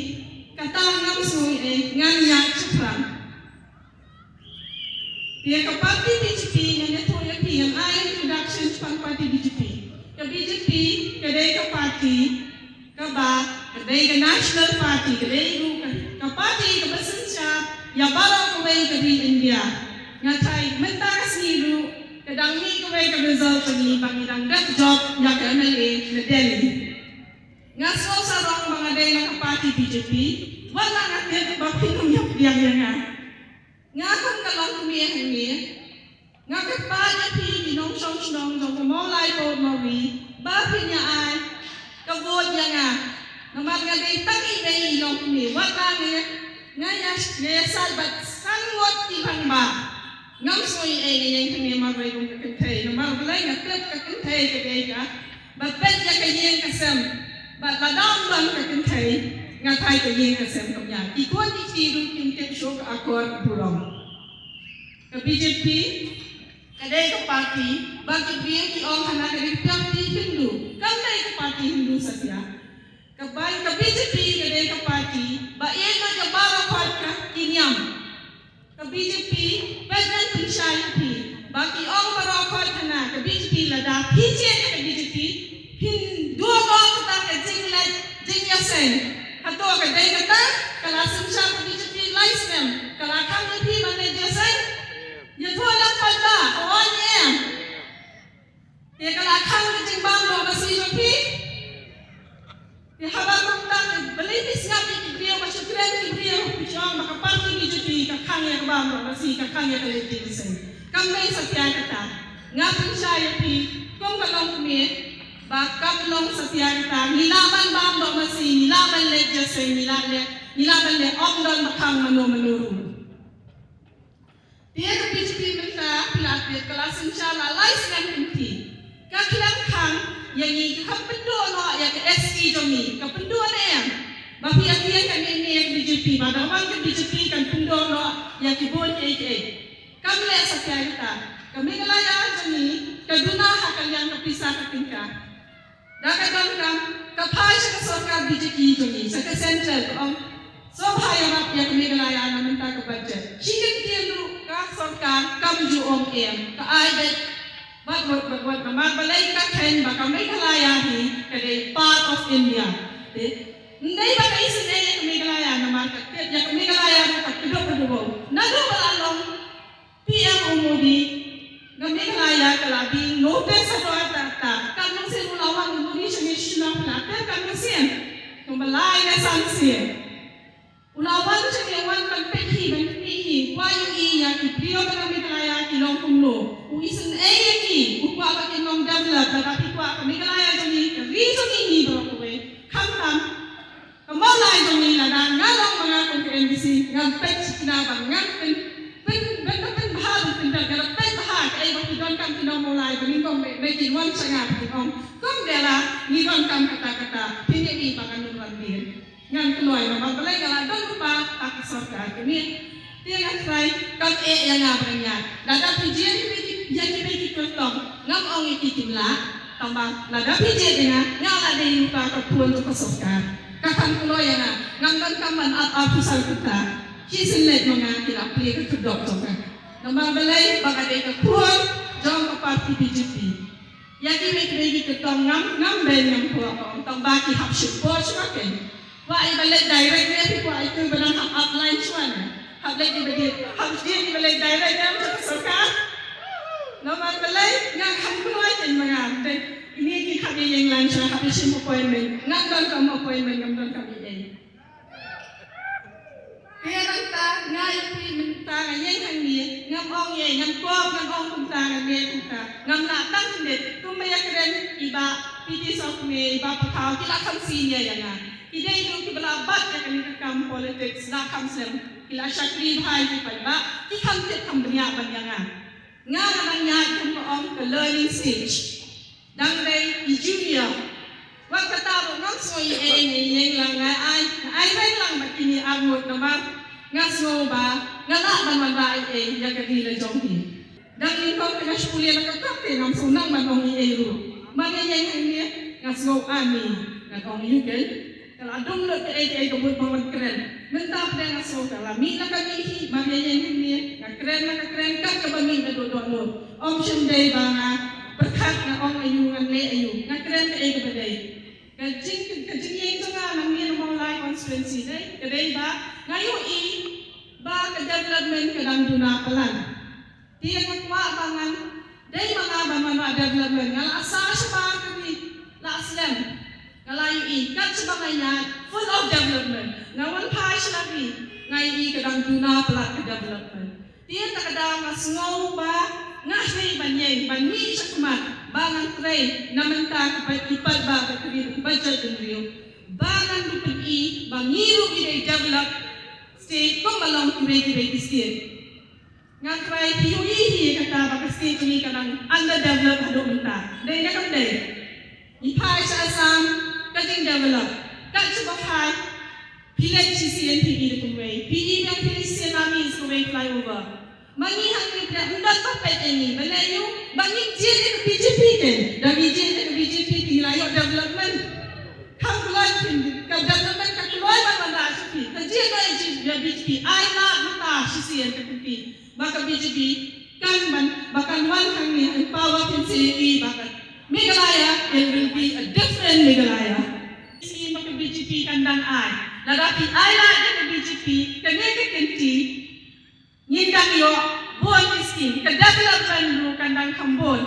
kata ngam sngew ei, ngan ïaid shaphrang. Te ka party B J P ngan ïathuh ïa phi, ngan ai introduction shaphang party B J P. Ka B J P ka dei ka party kaba ka dei ka National Party, ka dei ruh ka, ka party kaba synshar ïa baroh kawei ka ri India. Nga tharai mynta ka sngi ruh ka dang mih kawei ka result ka ngi ba ngi dang dep jop ïa ka M L A na Delhi. Nga sngewsarong ba nga dei na ka party B J P, wat la nga tip ba phin ym ïoh pdiang ïa nga. Nga kum ka longkmie hangne, nga kyrpad ïa phi ki nongshong shnong jong ka Mawlai Port Mawri ba phin ïa ai ka vote ïa nga. Namar nga dei tang i mei i longkmie, wat la nga ïa, nga ïa, nga ïasaid bad san ngut ki rangbah. Ngam sngew ei, nga ïeng hangne marwei kum ka kynthei, namar balei? Nga tip ka kynthei ka dei ka ba peit ïa ka ïing ka sem. Bad lada ym don ka kynthei, nga tharai ka ïing ka sem kam ïaid. Ki khun ki kti ruh kim tip shuh ka akor ka burom. Ka B J P ka dei ka party ba ki briew ki ong hana ka dei ka party Hindu. Kam dei ka party Hindu satia. Ka bai ka B J P ka dei ka party ba ïeit na ka baroh khoit ka ki niam. Ka B J P, peit ngan pynshai ïa phi ba ki ong baroh khoit hana ka B J P lada phi jied ïa ka B J P phin duh noh kata ka jingleh jingïaseng. Hato ka dei kata? Ka la synshar ka B J P lai snem, ka la khang ïa phi ban leh jingïaseng? Ïathuh lang paidbah, ka wan ïa em? Te ka la khang ka jingbam noh masi jong phi. Te haba kumta, te balei phi sngap ïa ki briew, ba shu kren ki briew, phi ong ba ka party B J P ka khang ïa ka bam noh masi, ka khang ïa ka leit jingïaseng? Kam dei satia kata. Nga pynshai ïa phi kum ka longkmie ba kam long satia kata. Ngi lah ban bam noh masi, ngi lah ban leit jingïaseng, ngi lah leh, ngi lah ban leh, ym don ba khang mano mano ruh. Te ka B J P mynta phi la tip ka la synshar la lai snem kynthih. Ka khlem khang ïa ngi, ka khlem pynduh noh ïa ka S T jong ngi. Ka pynduh ne em? Ba phi ïa tieng kane ne ka B J P, ba da wan ka B J P kan pynduh noh ïa ki bun kiei kiei. Kam leh satia kata. Ka Meghalaya jong ngi ka duna ha ka liang ka pisa ka tyngka. Da ka donkam ka phai sha ka sorkar B J P jong ngi, sha ka central, ka ong, sngewbha ïarap ïa ka Meghalaya na mynta ka budget. Shi kyntien ruh ka sorkar kam ju ong em, ka ai beit bad wad bad wad, namar balei? Ka kheiñ ba ka Meghalaya hi ka dei part of India. Te ym dei ba ka isynei ïa ka Meghalaya, namar ka tip ïa ka Meghalaya ruh ka kdup kdup. Naduh ba la long P M u Modi, ka Meghalaya ka la bih notice haduh katta katta. Katno sien u la wan u Modi sha ngi sha shnong, phi la tip katno sien? Kumba lai ne san sien. U la wan sha ngi, wan ban peit hi, ban peit hi, kwah ïohi ïa ki briew ba na Meghalaya ki long kumno. U isynei ïa ki, u kwah ba kin long develop, lada phi kwah ka Meghalaya jong ngi, ka ri jong ngi hi baroh kawei. Khamtam ka Mawlai jong ngi, lada nga long ma nga kum ka M D C, ngan peit sha kine ba ngan pyn, pyn, ban pynbha ban pyndep, ngan peit bha kaei ba ki donkam ki nong Mawlai, ba nyngkong ba kin wan sha nga ba kin ong, Kong Della, ngi donkam kata kata, phin ïohi ba ngan ym wan biang. Ngan kloi namar balei nga la don lypa ha ka sorkar kane. Te nga trai kam eh ïa nga ba ngan ïaid. Lada phi jied ïa ki, ïa kiwei ki kyrtong, ngam ong ïa ki kim lah. Tangba lada phi jied ïa nga, nga la dei lypa ka khun jong ka sorkar. Ka kham kloi ïa nga, ngam donkam ban ap ap phew saw kyrta. Shisien leit ma nga ki la plie ka khyrdop jong nga. Namar balei ba nga dei ka khun jong ka party B J P. Ïa kiwei kiwei ki kyrtong ngam, ngam beiñ ngam phuh, tangba ki hap shim por shuwa kein. Kwah ïa ba leit direct ne phi kwah ïa tu ba dang hap apply shuwa ne. Hap leit ïa ba dei, hap dei ïa ba leit direct ne ym jong ka sorkar. Namar balei nga kham kloi kein ma nga. Te ine ki hap ïeng line shuwa, hap ïa shim appointment. Ngam donkam appointment, ngam donkam ïa ei. Te nangta nga ïa phi mynta nga ïeng hangne, ngam ong ei, ngam kop, ngam ong kumta, ngam ïeng kumta. Ngam lah tang khyndiat, kumba ïakren i Bah P T Sokme, i Bah Pathaw, ki la kham senior ïa nga. Ki dei ruh kiba la bat ïa kane ka kam politics, la kham slem. Ki la shakri bha ïa ki paidbah, ki kham tip kham bniah ban ïa nga. Nga la dang ïaid kum ka ong ka learning stage. Dang dei i junior. Wat kata ruh ngam sngew ei ei, nga ïeng lang, nga ai, nga ai reng lang bad kine arngut namar nga sngew ba nga lah ban wanrah ei ei ïa ka ri la jong hi. Dang nyngkong te nga shu pule na ka kap te ngam sngew nang ban ong ei ei ruh. Mar nga ïeng hangne nga sngew ani, nga ong ïa u keiñ. Ka la dum lut kaei kaei ka mut ba ngan kren. Mynta pdeng nga sngew ka la mih la ka mih hi, mar ïa ïeng hangne nga kren la ka kren kat kaba mih naduh dohnud. Ym shym dei ba nga pyrkhat nga ong aïu, ngan leh aïu, nga kren kaei kaba dei. Ka jing, ka jingïeng jong nga nangne na Mawlai constituency dei, ka dei ba nga ïohi ba ka development ka dang duna palat. Te nga kwah ba ngan dei ma nga ban wanrah development. Nga la sah shabar ka ri la slem. Nga la ïohi kat shaba nga ïaid, full of development. Nga wan phai sha la ri, nga ïohi ka dang duna palat ka development. Te kata ka daw nga sngew ba nga heh ban ïeng, ban mih shakhmat, ba ngan trei na mynta ki paidbah, ki paidbah ba ki ri, ki paidbah jong ngi, ba ngan pyni ba ngi ruh ngi dei developed state kumba long kiwei kiwei ki state. Nga trai phi ïohi hi kata ba ka state jong ngi ka dang underdeveloped haduh mynta. Dei ne kam dei? Ngi phai sha Assam ka jingdevelop. Kat shaba phai phi leit shisien phi i da kumwei. Phi i biang phi leit shisien la mih sa kawei flyover. Ma ngi hangne phi ym don ba peit ïa ngi. Balei? Ba ngi jied ïa ka B J P kein. Da ngi jied ïa ka B J P te ngi la ïoh development. Kham kloi phi, ka development ka kloi ban wanrah sha phi. Ka jied ïa ka B J P ai lad mynta shisien ka phi. Ba ka B J P kan ban, ba kan wan hangne ha power, phin sa ïohi ba ka Meghalaya, it will be a different Meghalaya. Scheme ba ka B J P kan dang ai. Lada phi ai lad ïa ka B J P, kane ka kynti ngin dang ïoh bun ki scheme, ka development ruh kan dang kham bun.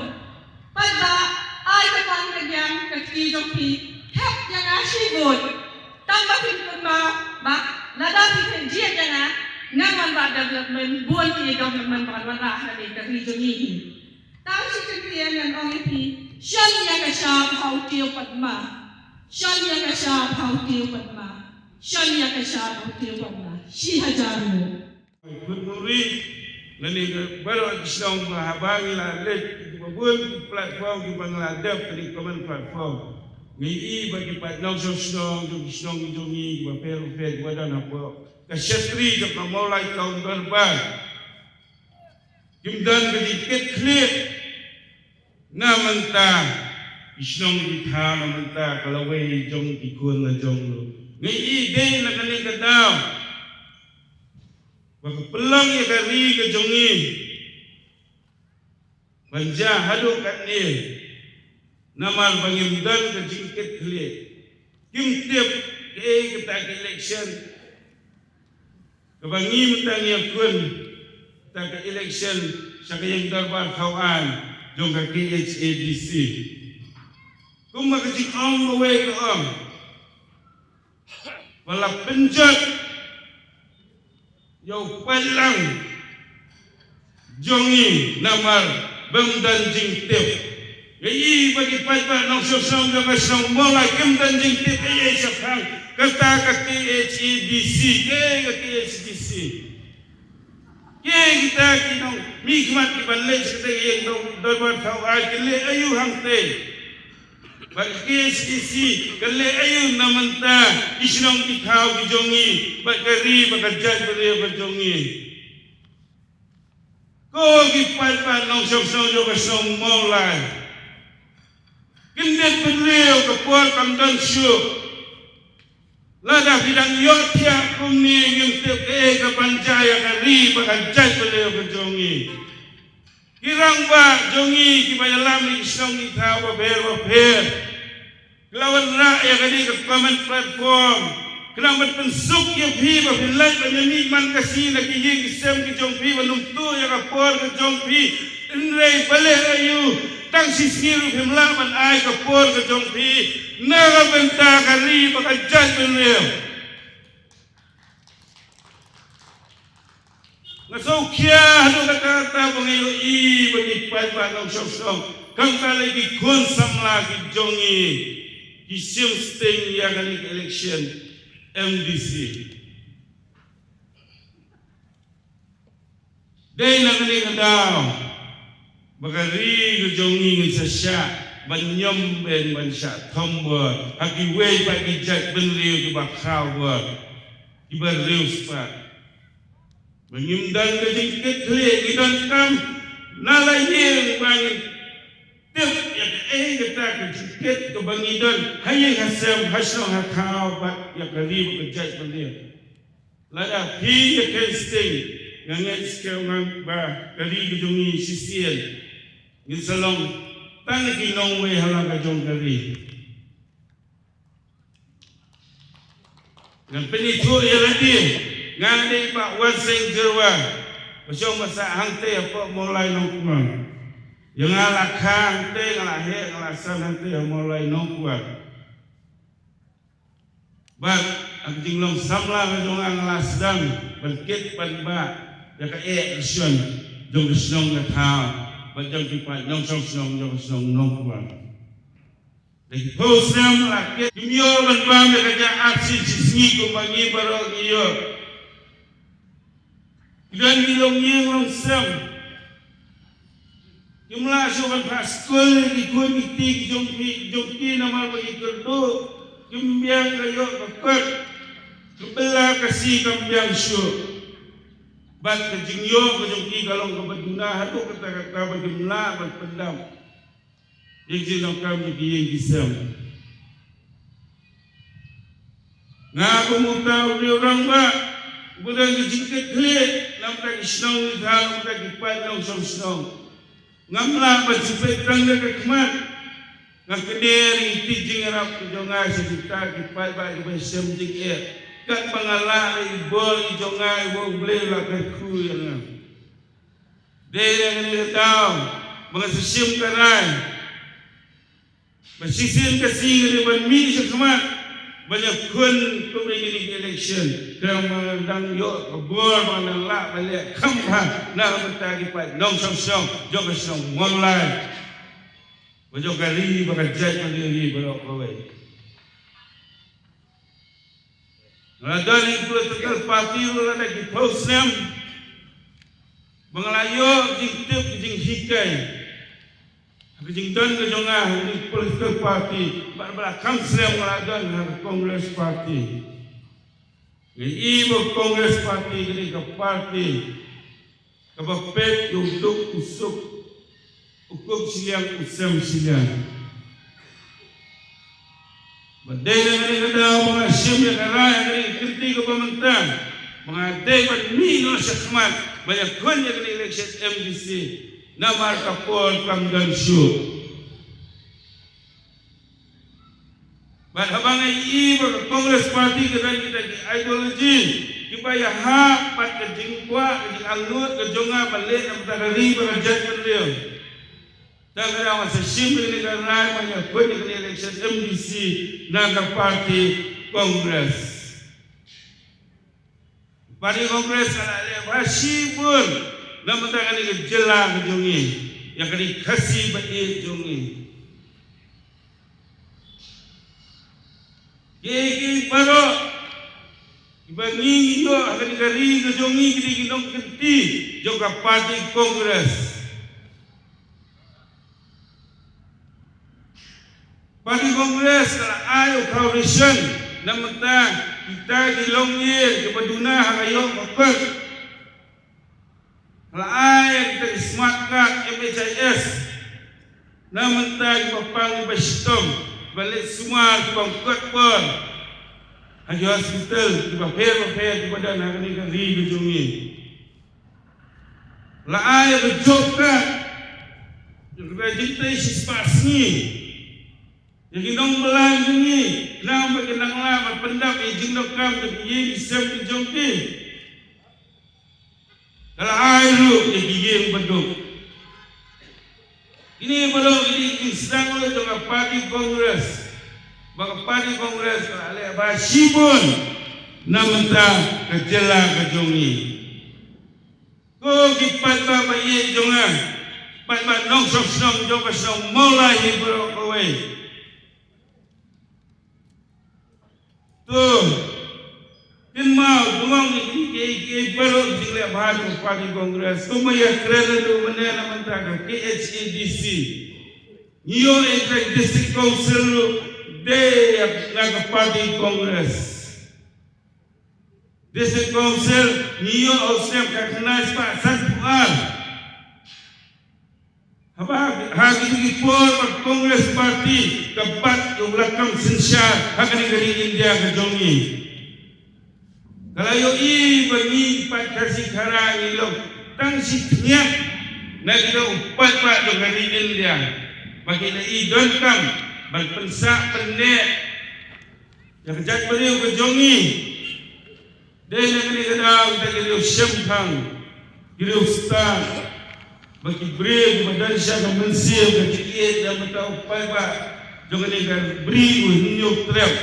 Pat ba ai ka ban ka biang ka kti jong phi, thep ïa nga shi vote. Tang ba phin kynmaw ba lada phi jied ïa nga, ngan wanrah development, bun ki development ba ngan wanrah ha kane ka ri jong ngi hi. Tang shi kyntien ngan ong ïa phi, shon ïa ka shap ha u tiew padma. Shon ïa ka shap ha u tiew padma. Shon ïa ka shap ha u tiew padma. Shi hajar nguh. Khublei, lane ka baroh ki shnong ba haba ngi la leit, kiba bun ki platform kiba ngi la dep, ka dei common platform. Ngi i ba ki paid nongshong shnong jong ki shnong jong ngi kiba pher bapher kiba don hapoh ka shatri jong ka Mawlai Town Dorbar kim don ka jingkit khlieh. Na mynta ki shnong ki thaw na mynta ka lawei jong ki khun la jong ruh. Ngi i dei na kane ka daw ba ka pynlong ïa ka ri ka jong ngi ban jia haduh katne. Namar ba ngim don ka jingkit khlieh. Kim tip kaei kata ka election kaba ngi mynta ngi ïakhun, kata ka election sha ka ïing dorbar thaw aiñ jong ka K H A D C. Kumba ka jingong kawei ka ong, ba la pynjot Ïa u paidlang jong ngi namar bym don jingtip. Ngi i ba ki paidbah nongshong shnong jong ka shnong Mawlai kim don jingtip ei ei shaphang kata ka K H A D C, ka K H A D C. Ki kita ki nongmihkhmat kiban leit sha kata ka ïing dor-, dorbar thaw aiñ, ki leh aïu hangtei? Bad ka K H A D C ka leh aïu na bynta ki shnong ki thaw ki jong ngi bad ka ri bad ka jaitbynriew ka jong ngi? Ko ki paidbah nongshong shnong jong ka shnong Mawlai, kyndit bynriew, ka por kam don shuh. Lada phi dang ïohthiah kumne, ngim tip kaei kaban jia ïa ka ri bad ka jaitbynriew ka jong ngi. Ki rangbah jong ngi kiba ïalam ïa ki shnong ki thaw bapher bapher, ki la wanrah ïa kane ka common platform khnang ban pynsuk ïa phi ba phin leit ban ïamih man ka sngi na ki ïing ki sem ki jong phi, ban ym tuh ïa ka por ka jong phi. Hynrei balei aïu tang shi sngi ruh phim lah ban ai ka por ka jong phi na ka bynta ka ri bad ka jaitbynriew? Nga sngewkhia haduh katta katta ba ngi ïohi ba ki paidbah nongshong shnong, kham kali ki khun samla ki jong ngi, ki shim sting ïa kane ka election M D C. Dei na kane ka daw ba ka ri ka jong ngi ngin sa shah ban ñiom beiñ, ban shah thombor ha kiwei pat ki jaitbynriew kiba khraw bor, kiba riewspah. Ba ngim don ka jingkitkhlieh, ngi donkam na la ïing ba ngin tip ïa kaei kata ka jingkit kaba ngi don ha ïing ha sem, ha shnong ha thaw bad ïa ka ri bad ka jaitbynriew. Lada phi ïa ken sting, nga ngeit skhem ba ka ri ka jong ngi shisien ngin sa long tang ki nongwei ha la ka jong ka ri. Ngan pynithuh ïa lade, nga dei Bah Wanseng Jyrwa, ba shong ba sah hangtei hapoh Mawlai Nongkwar. Ïa nga la kha hangtei, nga la heh, nga la san hangtei ha Mawlai Nongkwar. Bad ha ka jinglong samla ka jong nga, nga la sdang ban kit ban bah ïa ka eh ka shon jong ka shnong ka thaw bad jong ki paid nongshong shnong jong ka shnong Nongkwar. Da ki phew snem la kit, kim ïoh ban bam ïa ka jaka arsien shi sngi kumba ngi baroh ngi ïoh. Ki don ki longïing longsem. Kim lah shuh ban phah skul ïa ki khun ki kti ki jong ki, jong ki namar ba ki kyrduh kim biang ka ïoh ka kot. Ka bylla ka sngi kam biang shuh. Bad ka jingïoh ka jong ki ka long kaba duna haduh katta katta ba kim lah ban pyndap ïa ki jingdonkam jong ki ïing ki sem. Nga kum uta u riew rangbah uba don ka jingkitkhlieh na bynta ki shnong ki thaw, na bynta ki paid nongshong shnong, ngam lah ban shu peit tang da ka khmat. Nga kner ïa ki jingïarap ki jong nga sha kita ki paidbah kiba shem jingeh katba nga lah ïa i bor ki jong nga, i bor U Blei la kyrkhu ïa nga. Dei na kane ka daw ba nga sa shim ka rai ba shisien ka sngi nga dei ban mih sha khmat ban ïakhun kum ïa kine ki election. Khnang ba nga dang ïoh ka bor ba nga dang lah ban leh kham bha na ka bynta ki paid nongshong shnong jong ka shnong Mawlai, ba jong ka ri, ba ka jaitbynriew baroh kawei. Nga la don ha ki political party ruh la da ki phew snem. Ba nga la ïoh ka jingtip, ka jinghikai ha ka jingdon ka jong nga ha ki political party. Bad ba la kham snem nga la don ha ka Congress Party. Nga i ba Congress Party ka dei ka party kaba peit ïa u duk u suk, u kup shiliang u sem shiliang. Ba dei na kane ka daw ba nga shim ïa ka rai ha kane ka kynti kaba mynta ba nga dei ban mih noh sha khmat ban ïakhun ïa kane ka election M D C, namar ka por kam don shuh. Bad haba nga i ba ka Congress Party ka don kita ki ideology kiba ïahap bad ka jingkwah, ka jingangnud ka jong nga ban leh na ka bynta ka ri bad ka jaitbynriew, te nga dang sa shim ïa kane ka rai ban ïakhun ïa kane ka election M D C na ka party Congress. Party Congress ka la leh bha shibun na bynta kane ka jylla ka jong ngi, ïa kane ka Khasi ba ïeit jong ngi. Kiei kiei baroh kiba ngi ngi ïoh ha kane ka ri ka jong ngi ki dei ki nongkynti jong ka Party Congress. Party Congress ka la ai u foundation na bynta kita ki longïing kiba duna ha ka ïoh ka kot. Ka la ai kita ki smart card M H I S na bynta kiba pang kiba shitom, kiba leit sumar, kiba kot por ha ki hospital kiba pher ba pher kiba don ha kane ka ri ka jong ngi. La ai ïa ka job card ïa kiba jingtei shispah sngi ïa ki nongbylla jong ngi, khnang ba kin nang lah ban pyndap ïa ki jingdonkam jong ki ïing ki sem ki jong ki. Ka la ai ruh ïa ki ïing baduk. Kine baroh ki dei ki jingsdang lut jong ka Party Congress. Ba ka Party Congress ka la leh bha shibun na bynta ka jylla ka jong ngi. Ko ki paidbah ba ïeit jong nga, paidbah nongshong shnong jong ka shnong Mawlai hi baroh kawei. To kynmaw bun ïa ki, ki, ki baroh ki jingleh bha jong ka Party Congress. Kumba ïakren ruh mynne na bynta ka K H A D C, ngi ïoh ïa ka District Council ruh dei na ka Party Congress. District Council ngi ïoh ha u snem khatkhyndai spah sanphew ar. Haba ha kine ki por ba Congress Party ka bat ïa u lakam synshar ha kane ka ri India ka jong ngi, ka la ïohi ba ngi paid Khasi Khara ngi long tang shi tngiat na ki dei u paidbah jong ka ri India ba ki la i donkam ban pynsah pynneh ïa ka jaitbynriew ka jong ngi. Dei na kane ka daw kita ki riew shemphang, ki riew stad, ba ki briew kiba don sha ka mynsiem ka jingïeit na bynta u paidbah jong kane ka bri u Hynñiewtrep,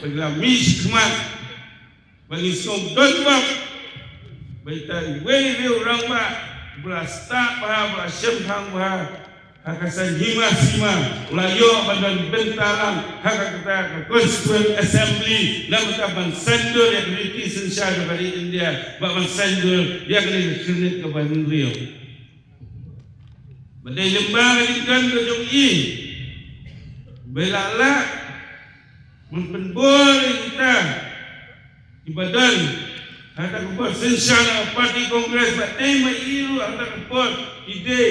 ba ki la mih shakhmat, ba ngi sngew don bok ba ita iwei i riew rangbah ba la stad bha, ba la shemphang bha ha ka saiñ hima sima, u la ïoh ban don bynta lang ha kata ka Constituent Assembly na bynta ban saiñdur ïa ka riti synshar jong ka ri India, bad ban saiñdur ïa kane ka khyrnit kaba hynriew. Ba dei lyngba ka jingkren ka jong i ba i la lah ban pynbor ïa kita kiba don ha kata ka por synshar na ka Party Congress, ba dei ma i ruh ha kata ka por i dei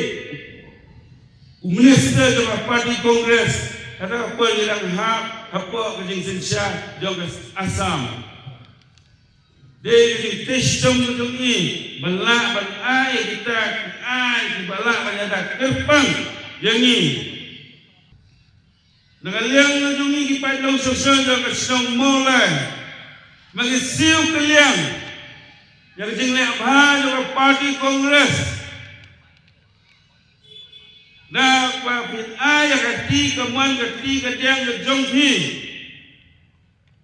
u minister jong ka Party Congress, ha kata ka por i dang hap hapoh ka jingsynshar jong ka Assam. Dei ka jingtei shitom ka jong i ban lah ban ai kita ki aiñ kiba lah ban ïada kyrpang ïa ngi. Na ka liang ka jong ngi ki paid nongshong shnong jong ka shnong Mawlai, ma ngi siew kylliang ïa ka jingleh bha jong ka Party Congress. Na ba phin ai ïa ka kti kamon, ka kti kadiang ka jong phi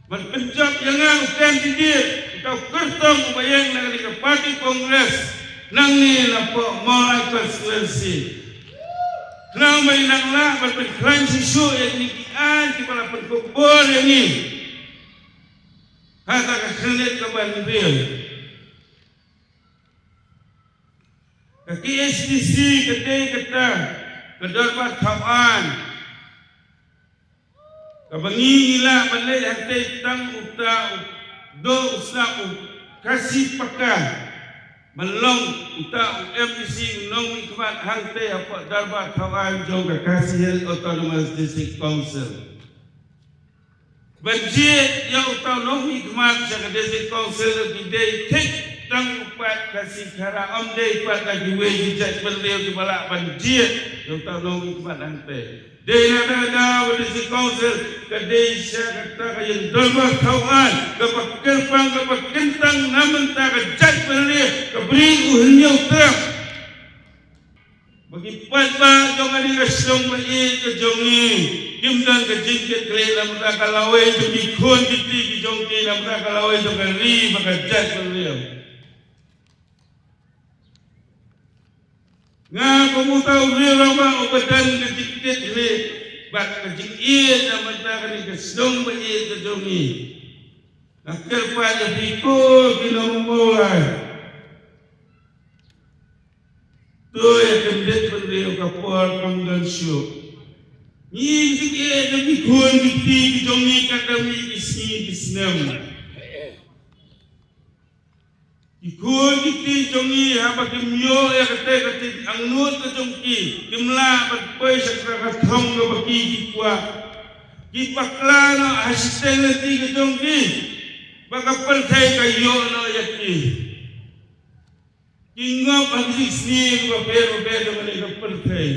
ban pynjop ïa nga u candidate, uta u kyrtong uba ïeng na kane ka Party Congress nangne napoh Mawlai Constituency. Khnang ba in nang lah ban pynkhlaiñ shuh shuh ïa kine ki aiñ kiba la pynkup bor ïa ngi ha kata ka khyrnit kaba hynriew. Ka K H A D C ka dei kata ka dorbar thaw aiñ kaba ngi ngi lah ban leit hangtei tang uta u doh u sap u Khasi paka ban long uta u M D C u nongmihkhmat hangtei hapoh dorbar thaw aiñ jong ka Khasi Hills Autonomous District Council. Ban jied ïa uta u nongmihkhmat sha ka District Council ki dei thik tang u paid Khasi Khara, ym dei pat na kiwei ki jaitbynriew kiba lah ban jied ïa uta u nongmihkhmat hangtei. Dei na kata ka daw ka District Council ka dei sha kata ka ïing dorbar thaw aiñ kaba kyrpang kaba kyntang na bynta ka jaitbynriew ka Bri u Hynñiewtrep. Ba ki paidbah jong kane ka shnong ba ïeit ka jong ngi kim don ka jingkitkhlieh na bynta ka lawei jong ki khun ki kti ki jong ki, na bynta ka lawei jong ka ri bad ka jaitbynriew. Nga kum uta u riew rangbah uba don ka jingkit khlieh bad ka jingïeit na bynta kane ka shnong ba ïeit ka jong ngi. Nga kyrpad ïa phi ko ki nong Mawlai. To ïa kyndit bynriew ka por kam don shuh. Ngi jingïeit na ki khun ki kti ki jong ngi ka dang ïa ki sngi ki snem. Ki khun ki kti jong ngi haba kim ïoh ïa kata ka jingangnud ka jong ki, kim lah ban poi sha ka thong kaba ki ki kwah. Ki bakla noh ha shiteng lynti ka jong ki ba ka pyrthei ka ïoh noh ïa ki. Ki ngop ha ki jingsniew kiba pher ba pher jong kane ka pyrthei.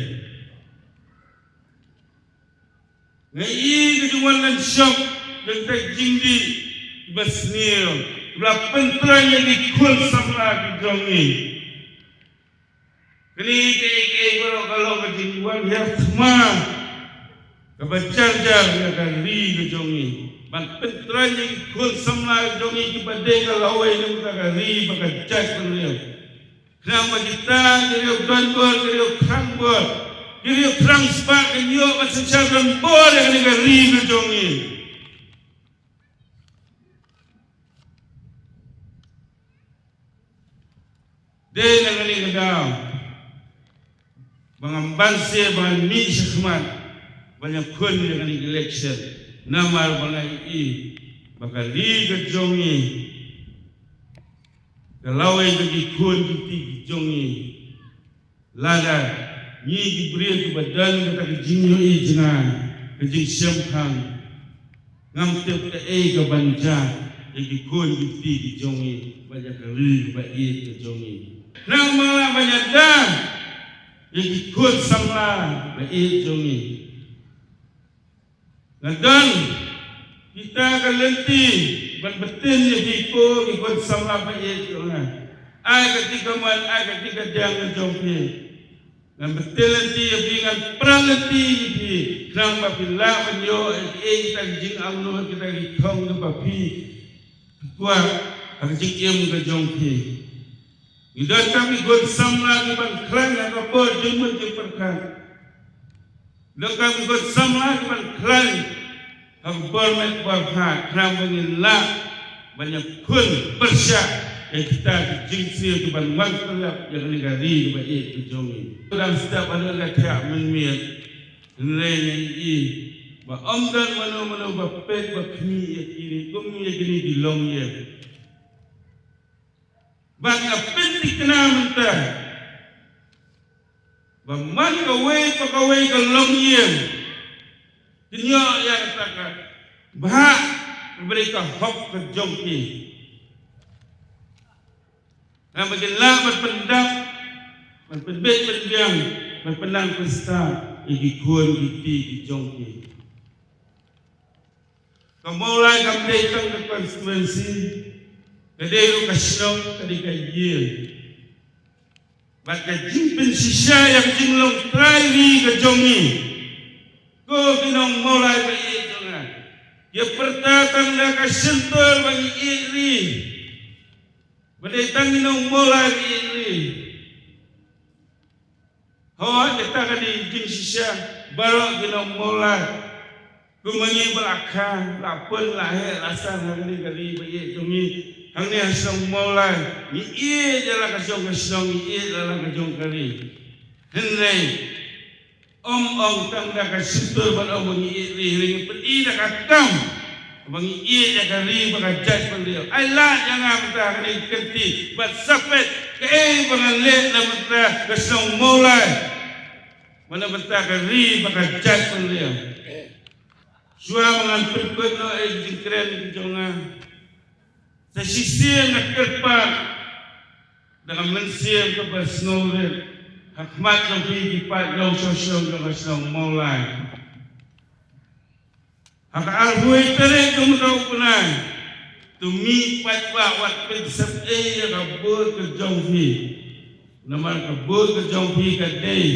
Nga ïohi ka jingwan lynshop jong ka jingdih kiba sniew kiba la pyntrei ïa ki khun samla ki jong ngi. Kane kaei kaei baroh ka long ka jingwan ïa thma kaba jar jar ïa ka ri ka jong ngi. Ban pyntrei ïa ki khun samla ki jong ngi kiba dei ka lawei na ka ri ba ka jaitbynriew. Khnang ba kita ki riew donbor, ki riew thrang bor, ki riew thrang spah kin ïoh ban synshar donbor ïa kane ka ri ka jong ngi. Dei na kane ka daw ba ngam banse ba ngan mih shakhmat ban ïakhun ïa kane ka election. Namar ba nga ïohi ba ka ri ka jong ngi ka lawei ka ki khun ki kti ki jong ngi. Lada ngi ki briew kiba don kata ka jingïohi jngai, ka jingshemphang, ngam tip kaei ka ban jia ïa ki khun ki kti ki jong ngi bad ïa ka ri ba ïeit ka jong ngi. Khnang ba lah ban ïada ïa ki khun samla ba ïeit jong ngi. Nga don kita ka lynti ban btin ïa phi ko ki khun samla ba ïeit jong nga. Ai kata ka mon, ai kata ka diang ka jong phi. Ngan btin lynti ïa phi, ngan pran lynti ïa phi. Khnang ba phi lah ban ïoh ïa kita ki jingangnud, kita ki thong kiba phi kwah ha ka jingim ka jong phi. Ngi donkam ki khun samla ki ban khlaiñ ha ka por jingmut jingpyrkhat. Donkam ki khun samla ki ban khlaiñ ha ka bor met bor phad, khnang ba ngin lah ban ïakhun pyrshah ïa kita ki jingsniew ki ban wan pynlap ïa kane ka ri kaba ïeit ka jong ngi. Dang step haduh ka thiah mynmiet, hynrei nga ïohi ba ym don mano mano ba peit ba khmih ïa kine kum ïa kine ki longïing. Bad nga pynthikna mynta ba man kawei pa kawei ka longïing kin ïoh ïa kata ka bhah kaba dei ka hok ka jong ki. Namar ba kin lah ban pyndap, ban pynbeit pynbiang, ban pynnang pynstad ïa ki khun ki kti ki jong ki. Ka Mawlai kam dei tang ka constituency, ka dei ruh ka shnong, ka dei ka ïing. Bad ka jingpynshisha ïa ka jinglong trai ri ka jong ngi, ko ki nong Mawlai ba ïeit jong nga, ïa pyrta tang da ka shyntur ba ngi ïeit ri. Ba dei tang ki nong Mawlai ba ïeit ri. Hooid, kata ka dei jingshisha baroh ki nong Mawlai. Kum ma ngi ba la kha, la pun, la heh, la san ha kane ka ri ba ïeit jong ngi. Hangne ha shnong Mawlai ngi ïeit ïa la ka jong ka shnong, ngi ïeit ïa la ka jong ka ri. Hynrei ym ong tang da ka shyntur ban ong ba ngi ïeit ri, hynrei ngi pyni da ka kam ba ngi ïeit ïa ka ri bad ka jaitbynriew. Ai lad ïa nga mynta ha kane ka kynti ban sa peit kaei ba ngan leh na bynta ka shnong Mawlai, na bynta ka ri bad ka jaitbynriew. Shuwa ba ngan pynkut noh ïa ki jingkren ki jong nga, sa shisien nga kyrpad da ka mynsiem kaba sngewrit ha khmat jong phi ki paid nongshong shnong jong ka shnong Mawlai. Ha ka arphew tarik jong u bnai, to mih paidbah wat pynsheptieng ïa ka vote ka jong phi. Namar ka vote ka jong phi ka dei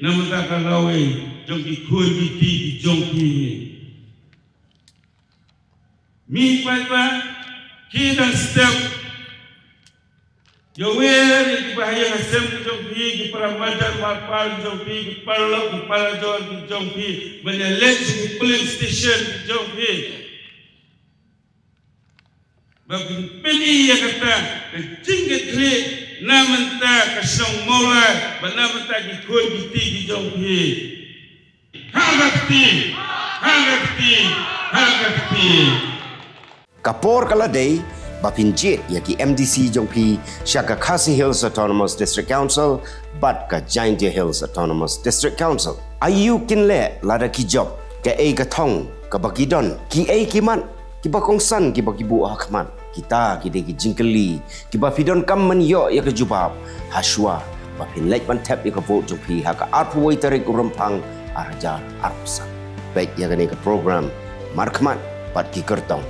na bynta ka lawei jong ki khun ki kti ki jong phi. Mih paidbah, khie dang step. Ïawer ïa ki ba ha ïing ha sem ki jong phi, ki para madan marpa ki jong phi, ki paralok ki parajor ki jong phi, ban ïaleit sha ki polling station ki jong phi. Ba phin pyni ïa kata ka jingkitkhlieh na bynta ka shnong Mawlai bad na bynta ki khun ki kti ki jong phi. Ha ka kti, ha ka kti, ha ka kti. Ka por ka la dei ba phin jied ïa ki M D C jong phi sha ka Khasi Hills Autonomous District Council bad ka Jaintia Hills Autonomous District Council. Aïu kin leh lada ki jop, kaei ka thong kaba ki don, kiei ki mat kiba kongsan kiba ki buh ha khmat? Kita ki dei ki jingkylli kiba phi donkam ban ïoh ïa ka jubab ha shuwa ba phin leit ban thep ïa ka vote jong phi ha ka arphew wei tarik u Rymphang ar hajar arphew san. Peit ïa kane ka program Markhmat bad ki Kyrtong.